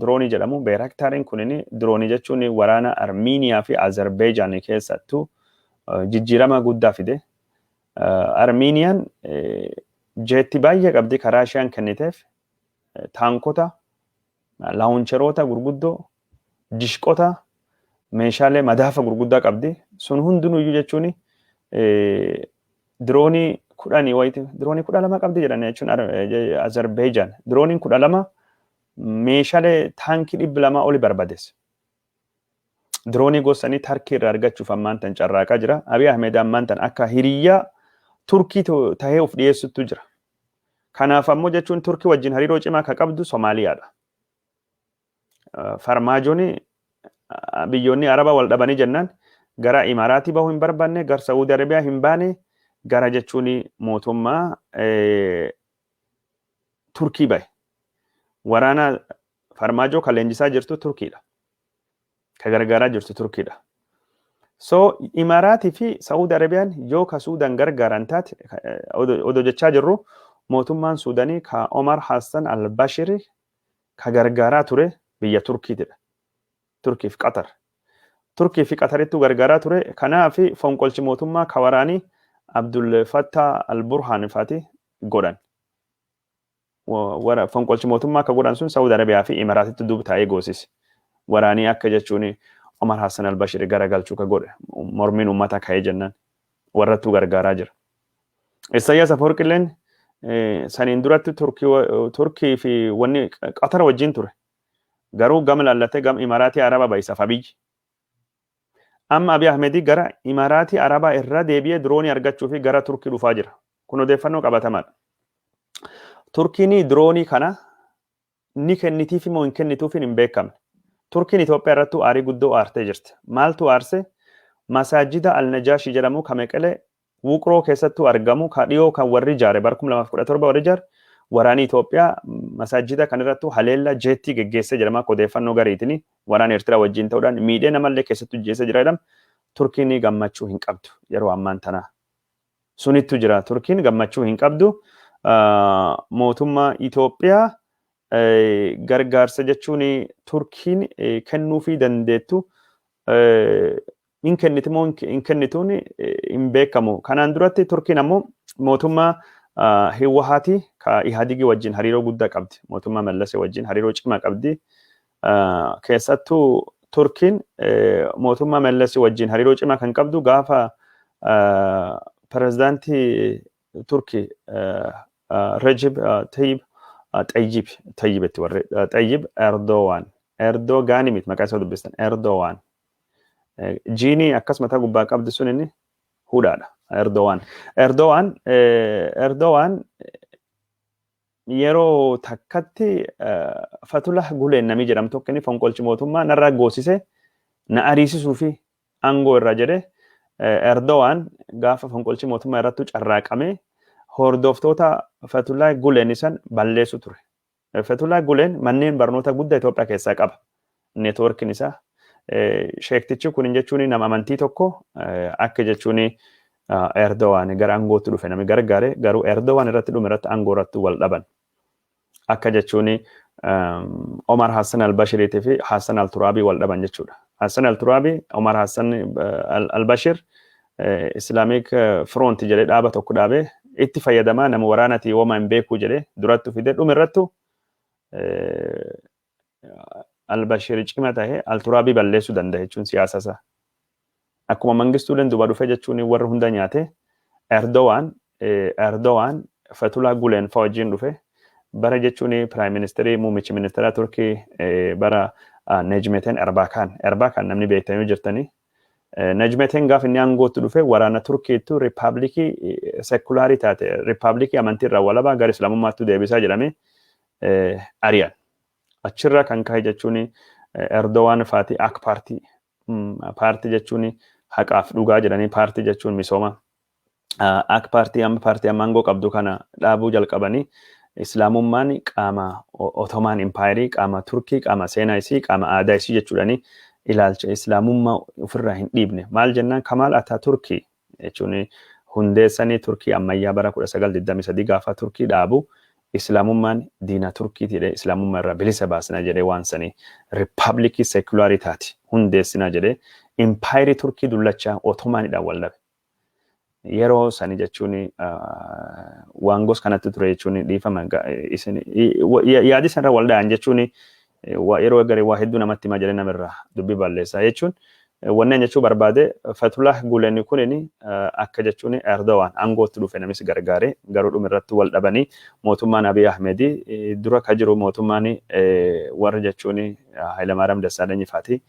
diroonii jedhamu. Bayraktariin kunin diroonii jechuun waraana Armiiniyaa fi Azerbeejaan keessattuu jijjiirama guddaa fide. Armiiniyaan jeetti baay'ee qabdi karaa isheen kenniteef, taankota, launcheroota gurguddoo, dishqota, meeshaalee madaafa gurguddaa qabdi. Sun hundinuyyuu jechuun diroonii 10 wayiiti, diroonii 12 qabdi jedhan jechuun Azerbeejaan. Dirooniin 12 meeshaalee taankii 200 oli barbadeesse. Diroonii gosanii Tarkii irraa argachuuf ammaan tan carraaqaa jira. Abiy Ahmed ammaan tan akka hiriyyaa Turkii tahee of dhiyeessuttu jira. Kanaaf ammoo jechuun Turkii wajjin hariiroo cimaa kan qabdu Somaaliyaadha. Farmaajoon biyyoonni Arabaa wal dhabanii jennaan gara Imaaraatii bahuu hin barbaanne, gara Saudi Arabiyaa hin baane, gara jechuun mootummaa Turkii bahe. Waraana Farmaajoo kan leenjisaa jirtu Turkiidha. Kan gargaaraa jirtu Turkiidha. So Imaaraatii fi Saudi Arabiyaan yoo ka Suudaan gargaaran taate, odoo jechaa jirru, mootummaan Suudaanii ka Omar Hassan al-Bashir ka gargaaraa ture biyya Turkiitidha. Turkii fi Qatar. Turkii fi Qatarittuu gargaaraa ture. Kanaaf fonqolchi mootummaa ka waraanii Abdul Fattah al-Burhaan faati godhan. Fonqolchi mootummaa ka godhan sun Saudi Arabiyaa fi Imaraatitti duuba taa'ee goosise. Waraanii akka jechuun Omar Hassan al-Bashir garagalchuu ka godhe mormiin uummata ka'ee jennaan warrattuu gargaaraa jira. Isaayyaas Afwerqilleen saniin duratti Turkii fi wanni Qatar wajjin ture. Garuu gama laallatee gama Imaraatii Arabaa ba'isaaf Abiyyi. Amma Abiy Ahmedii gara Imaraatii Arabaa irra deebi'ee diroonii argachuu fi gara Turkii dhufaa jira. Kun odeeffannoo qabatamaadha. Turkiin diroonii kana ni kennitiif immoo hin kennituuf hin beekamne. Turkiin Itoophiyaa irrattuu aarii guddoo aartee jirti. Maaltu aarse? Masaajida Al-Najaashii jedhamu kan Meqelee Wuqroo keessattuu argamu, ka dhiyoo kan warri ijaare, bara 2017 warri ijaare, waraanni Itoophiyaa masaajida kan irrattuu haleellaa jeettii geggeessee jedhama akka odeeffannoo gariitiin waraana Eertiraa wajjin ta'uudhaan miidhee namallee keessattuu jeessee jira jedhama. Turkiin gammachuu hin qabdu yeroo ammaan tanaa. Sunittu jira. Turkiin gammachuu hin qabdu. Mootummaa Itoophiyaa gargaarsa jechuun Turkiin kennuufii dandeettu hin kenniti moo hin kennituun hin beekamu. Kanaan duratti Turkiin ammoo mootummaa Hiwwahaati ka Ihaadigii wajjin hariiroo guddaa qabdi. Mootummaa Mallasee wajjin hariiroo cimaa qabdi. Keessattuu Turkiin mootummaa Mallasee wajjin hariiroo cimaa kan qabdu gaafa pirezidaantii Turkii Recep Tayyip Xayyib Xayyibetti warri Xayyib Erdowaan Erdogaani miti maqaa isaa dubbistan Erdowaan. Jiinii akkas mataa gubbaa qabdi sun inni hudhaadha. Erdowaan. Erdowaan Erdowaan yeroo takkatti Fatulah Guleen namni jedhamu tokko inni fonqolchi mootummaa narraa goosise na ariisisuu fi aangoo irraa jedhe. Erdowaan gaafa fonqolchi mootummaa irrattu carraaqame hordoftoota Fatulah Guleen isan balleessu ture. Fatulah Guleen manneen barnoota guddaa Itoophiyaa keessaa qaba. Neetwoorkiin isaa sheektichi kun jechuun nama amantii tokko akka jechuun Erdowaan gara aangootti dhufe namni gargaare, garuu Erdowaan irratti dhume irratti aangoo irratti wal dhaban. Akka jechuun Omar Hassan al-Bashiriitii fi Hassan al-Turaabii wal dhaban jechuudha. Hassan al-Turaabii, Omar Hassan al-Bashir Islamic Front jedhee dhaaba tokko dhaabee itti fayyadamaa, nama waraanatii homaa hin beekuu jedhee durattu fide, dhume irrattu al-Bashir cima tahe al-Turaabii balleessuu danda'a jechuun siyaasa isaa. Akkuma Mangistuuleen duuba dhufe jechuun warra hunda nyaate, Erdowaan Fatulaa Guleen fa wajjin dhufe bara jechuun prime ministerii, muummichi ministeeraa Turkii bara Nejmeteen Erbakan. Erbakan namni beektanii jirtanii. Nejmeteen gaafa inni aangootti dhufe waraana Turkiittu riippaabilikii sekulaarii taate, riippaabilikii amantii irraa walabaa gara islaamummaatti deebisaa jedhame ari'an. Achirraa kan ka'e jechuun Erdowaan faati AK paartii, paartii jechuun haqaaf dhugaa jedhanii, paartii jechuun misooma. AK paartii amma paartii amma aangoo qabdu kana dhaabuu jalqabanii, islaamummaan qaama Otomaan Impaayerii, qaama Turkii, qaama seenaa isii, qaama aadaa isii jechuudhani ilaalcha islaamummaa ofirraa hin dhiibne. Maal jennaan, Kamaal Ataaturkii jechuun hundeessanii Turkii ammayyaa bara 1923 gaafa Turkii dhaabu islaamummaan diina Turkiiti jedhee, islaamummaa irraa bilisa baasna jedhee, waan sanii riippaabilikii sekulaarii taati hundeessinaa jedhee impaayerii Turkii dullachaa Otomaanidhaan wal dhabe. Yeroo sani jechuun waan gos kanatti ture jechuun dhiifama isin yaadi sanarra wal dha'an jechuun yeroo garee waa hedduu namatti himaa jedhee namirraa dubbii balleessaa jechuun wanneen jechuu barbaade, Fatulah Gulen kunin akka jechuun Erdowaan aangootti dhufe namis gargaare, garuu dhuma irratti wal dhabanii. Mootummaan Abiy Ahmedi dura ka jiru mootummaan warra jechuun Hayilamaariyaam Dassaalany faati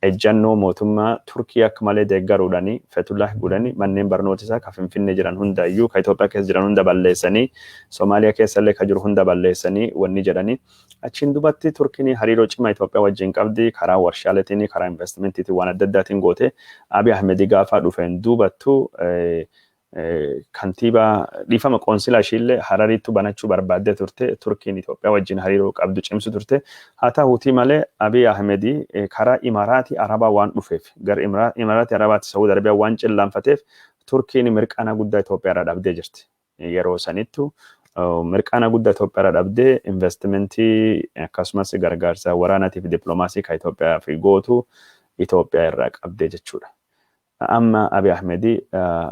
ejjannoo mootummaa Turkii akka malee deeggaruudhaan Fetullah Gulen manneen barnoota isaa ka Finfinnee jiran hunda iyyuu, ka Itoophiyaa keessa jiran hunda balleessanii, Somaaliyaa keessa illee ka jiru hunda balleessanii wanni jedhanii. Achiin dubatti Turkiin hariiroo cimaa Itoophiyaa wajjin qabdi, karaa warshaaleetiin, karaa investmentiitiin, waan adda addaatiin goote. Abiy Ahmed gaafa dhufeen duubattu kantiibaa, dhiifama, qoonsilaa ishiillee Harariitti banachuu barbaaddee turte. Turkiin Itoophiyaa wajjin hariiroo qabdu cimsu turte. Haa ta'uutii malee Abiy Ahmed karaa Imaraatii Arabaa waan dhufeef, gara Imaraatii Arabaatti Saawud Arabiyaa waan cillaanfateef, Turkiin mirqaana guddaa Itoophiyaa irraa dhabdee jirti. Yeroo sanittu mirqaana guddaa Itoophiyaa irraa dhabdee, investimentii akkasumas gargaarsa waraanaatii fi dippiloomaasii kan Itoophiyaa fi gootu Itoophiyaa irraa qabdee jechuudha. Amma Abiy Ahmed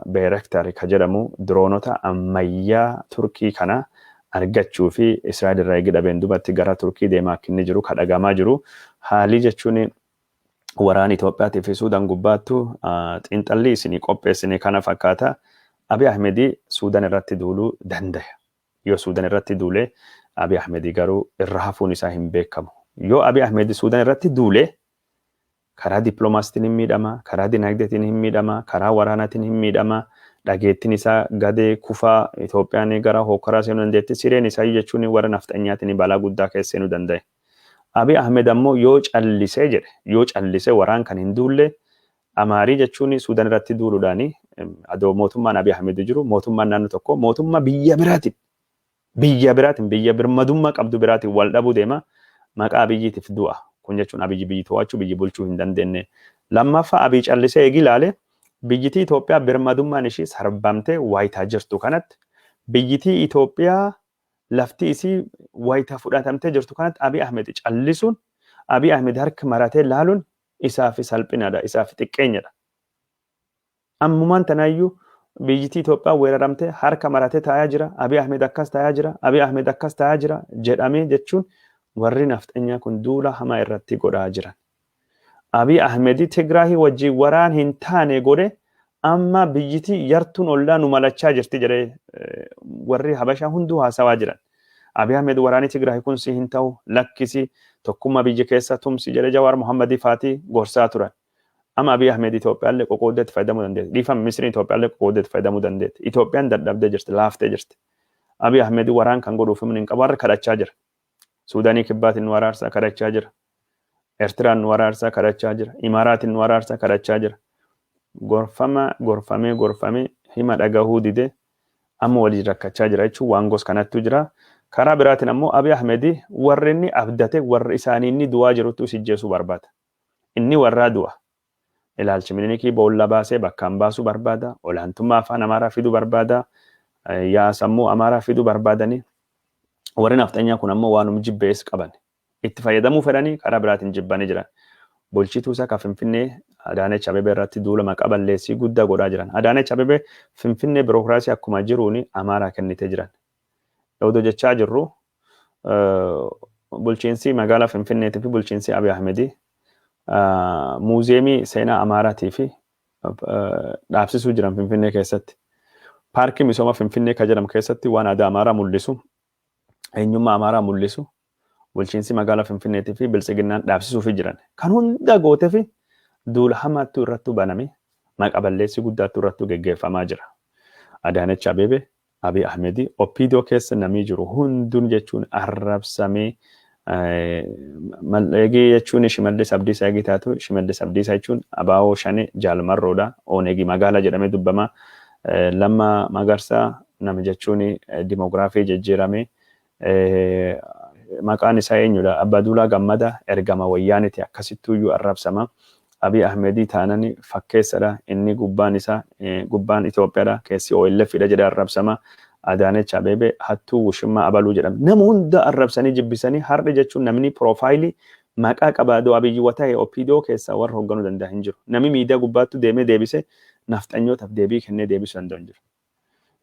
Bayraktar ka jedhamu diroonota ammayyaa Turkii kana argachuu fi Israa'el irraa eegi dhabeen dubatti gara Turkii deemaa akka inni jiru ka dhagamaa jiru. Haalii jechuun waraana Itoophiyaatii fi Suudaan gubbaattu xiinxalli isinii qopheessine kana fakkaata. Abiy Ahmed Suudaan irratti duuluu danda'a. Yoo Suudaan irratti duule Abiy Ahmed garuu irra hafuun isaa hin beekamu. Yoo Abiy Ahmed Suudaan irratti duule karaa dippiloomaasiitiin hin miidhama, karaa dinagdeetiin hin miidhama, karaa waraanaatiin hin miidhama, dhageettiin isaa gadee kufaa, Itoophiyaan gara hokkaraa seenuu dandeetti, sireen isaa jechuun warra nafxanyaatiin balaa guddaa keessa seenuu danda'e. Abiy Ahmed ammoo yoo callisee jedhe, yoo callisee waraan kan hin duulle, Amaarii jechuun Suudaan irratti duuluudhaani adoo mootummaan Abiy Ahmed jiru, mootummaan naannoo tokko mootummaa biyya biraatiin, biyya birmadummaa qabdu biraatiin wal dhabuu deema, maqaa Abiyyiitiif du'a. Kun jechuun Abiyyi biyyi to'achuu, biyyi bulchuu hin dandeenye. Lammaffaa, Abiy callisee eegi ilaale, biyyitii Itoophiyaa birmadummaan ishii sarbamtee waayitaa jirtu kanatti, biyyitii Itoophiyaa lafti isii wayitaa fudhatamtee jirtu kanatti, Abiy Ahmed callisuun, Abiy Ahmed harka maratee laaluun isaaf salphinadha, isaaf xiqqeenyadha. Ammumaan tanaayyuu biyyitii Itoophiyaa weeraramtee harka maratee taa'aa jira, Abiy Ahmed akkas taa'aa jira, Abiy Ahmed akkas taa'aa jira jedhamee jechuun warri nafxanyaa kun duula hamaa irratti godhaa jiran. Abiy Ahmed Tigraahii wajjin waraan hin taane godhe, amma biyyitii yartuun ollaa nu malachaa jirti jedhee warri Habashaa hunduu haasawaa jiran. Abiy Ahmed waraanni Tigraay kun si hin ta'u, lakkisi, tokkummaa biyya keessa tumsi jedhe Jawaar Mohammadii faatii gorsaa turan. Amma Abiy Ahmed Itoophiyaallee qoqqooddeetti fayyadamuu dandeetti. Dhiifama, Misriin Itoophiyaallee qoqqooddeetti fayyadamuu dandeetti. Itoophiyaan dadhabdee jirti, laaftee jirti. Abiy Ahmed waraan kan godhuuf humni hin qabu, har'a kadhachaa jira. Suudaanii Kibbaatiin nu araarsaa kadhachaa jira. Eertiraan nu araarsaa kadhachaa jira. Imaaraatiin nu araarsaa kadhachaa jira. Gorfama gorfamee gorfamee hima dhagahuu dide, amma waliin rakkachaa jira jechuun waan gos kanattu jira. Karaa biraatiin ammoo Abiy Ahmed warri inni abdate, warri isaanii inni du'aa jirutti ijjeesuu barbaada. Inni warraa du'a. Ilaalchi Minilikii boolla baasee bakkaan baasuu barbaada. Olaantummaa afaan Amaaraa fiduu barbaada. Yaa sammuu Amaaraa fiduu barbaadanii. Warri nafxanyaa kun ammoo waanum jibbees qaban. Itti fayyadamuu fedhanii, karaa biraatiin jibbanii jiran. Bulchituu isaa kan Finfinnee Adaanech Abeebee irratti duula maqaa balleessii guddaa godhaa jiran. Adaanech Abeebee Finfinnee birookiraasii akkuma jiruun Amaaraa kennitee jiran. Odoo jechaa jirru, bulchiinsi magaalaa Finfinneetii fi bulchiinsi Abiy Ahmedii muuziyeemii seenaa Amaaraatii fi dhaabsisuu jiran Finfinnee keessatti. Paarkii misooma Finfinnee kan jedhamu keessatti waan aadaa Amaaraa mul'isu, eenyummaa Amaaraa mul'isu bulchiinsi magaalaa Finfinneetii fi Biltsiginnaan dhaabsisuufi jiran. Kan hunda gootee fi duula hamaattuu irrattuu baname, maqa balleessii guddaattuu irrattuu geggeeffamaa jira. Adaanech Abeebee, Abiy Ahmedii, OPDO keessa namni jiru hunduun jechuun arrabsamee, eegii jechuun Shimallis Abdiisaa eegii taatu, Shimallis Abdiisaa jechuun Abaawoo Shane Jaalmarroodha. Oneegi magaalaa jedhamee dubbama. Lamma Magarsaa nama jechuun dimoogiraafii jijjiirame. Maqaan isaa eenyudha? Abbaduulaa Gammada ergama wayyaaniti, akkasittuuyyuu arrabsama. Abiy Ahmedii taanani fakkeessadha. Inni gubbaan isaa gubbaan Itoophiyaadha. Keessi OLF dha jedhee arrabsama. Adaanech Abeebee hattuu wushimmaa abaluu jedhama. Nama hunda arrabsanii jibbisanii, har'i jechuun namni piroofaayilii maqaa qabaadoo Abiyyi Wata'e OPDO keessaa warra hoogganuu danda'a hin jiru. Namni miidiyaa gubbaattu deemee deebisee nafxanyootaaf deebii kennee deebisuu danda'u hin jiru.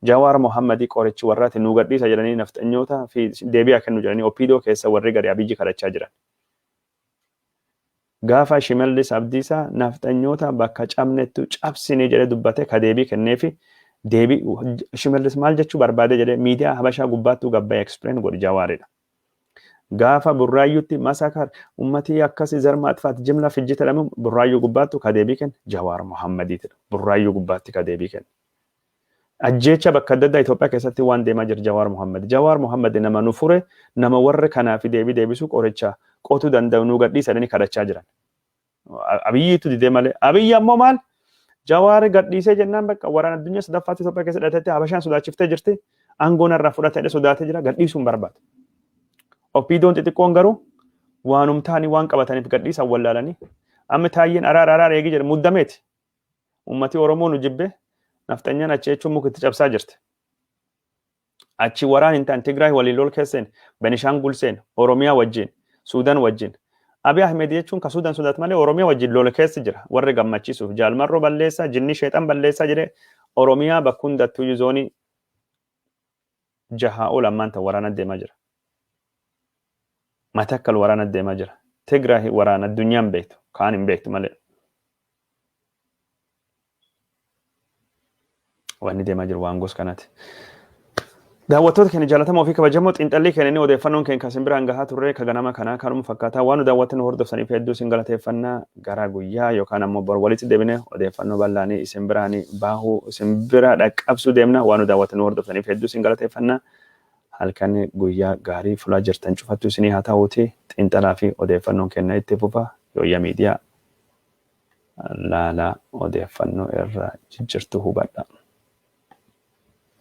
Jawaar Mohammadii qorichi warraati nuu gadhiisa jedhanii nafxanyoota fi deebi'aa kennu jedhanii OPDO keessa warri gadi Abiyyi kadhachaa jiran. Gaafa Shimallis Abdiisaa nafxanyoota bakka cabnettu cabsine jedhee dubbate, ka deebii kenneefi, deebii Shimallis maal jechuu barbaade jedhee miidiyaa Habashaa gubbaattuu gabbayee explain godhe Jawaaridha. Gaafa Burraayyuutti massacre ummatii akkasii ዘር ማጥፋት ጅምላ ፍጅት jedhamu, Burraayyuu gubbaattu ka deebii kenne Jawaar Mohammadiitidha. Burraayyuu gubbaatti ka deebii kenne. Ajjeecha bakka adda addaa Itoophiyaa keessatti waan deemaa jira Jawaar Mohammad. Jawaar Mohammad nama nu fure, nama warri kanaaf deebii deebisuu, qoricha qotuu danda'u nu gadhiisa jedhanii kadhachaa jiran. Abiyyiitu didee malee. Abiyyi ammoo maal? Jawaar gadhiisee jennaan bakka waraana addunyaa sadaffaatti Itoophiyaa keessa dhalatee Habashaan sodaachiftee jirti. Aangoon irraa fudhatee sodaatee jira, gadhiisuu hin barbaadu. OPDOn xixiqqoon garuu waanum ta'anii waan qabataniif gadhiisan wallaalanii. Amma Taayyeen araara araara eegi jedhe muddameeti. Ummati Oromoo nu jibbe, nafxanyaan achi jechuun muka itti cabsaa jirti. Achi waraan hin ta'an, Tigraay waliin lol keesseen, Benishaangul seen, Oromiyaa wajjin, Suudaan wajjin. Abiy Ahmed jechuun ka Suudaan sodaatu malee Oromiyaa wajjin lola keessa jira. Warri gammachiisuuf Jaalmarroo balleessaa, jinni sheexan balleessaa jedhee Oromiyaa bakka hundattuu zoonii jahaa ol ammaan ta'u waraana deemaa jira. Matakkal waraana deemaa jira. Tigraay waraana addunyaan beektu, kaan hin beektu malee. Wanni deemaa jiru waan gos kanaati. Daawwattoota keenya jaalatamoo fi kabajamoo, xiinxallii keenya inni odeeffannoon keenya kan isin biraan gahaa turre ka ganama kanaa kanuma fakkaataa. Waan nu daawwattan hordoftaniif hedduu isin galateeffannaa. Gara guyyaa yookaan ammoo bor walitti deebine odeeffannoo bal'aanii isin biraan baahuu, isin bira dhaqqabsuu deemna. Waan nu daawwattan hordoftaniif hedduu isin galateeffannaa. Halkan guyyaa gaarii fulaa jirtan cufattu isinii haa ta'uuti. Xiinxalaa fi odeeffannoon keenya itti fufa. Yooyyaa Miidiyaa laalaa, odeeffannoo irra jijjirtu hubadha.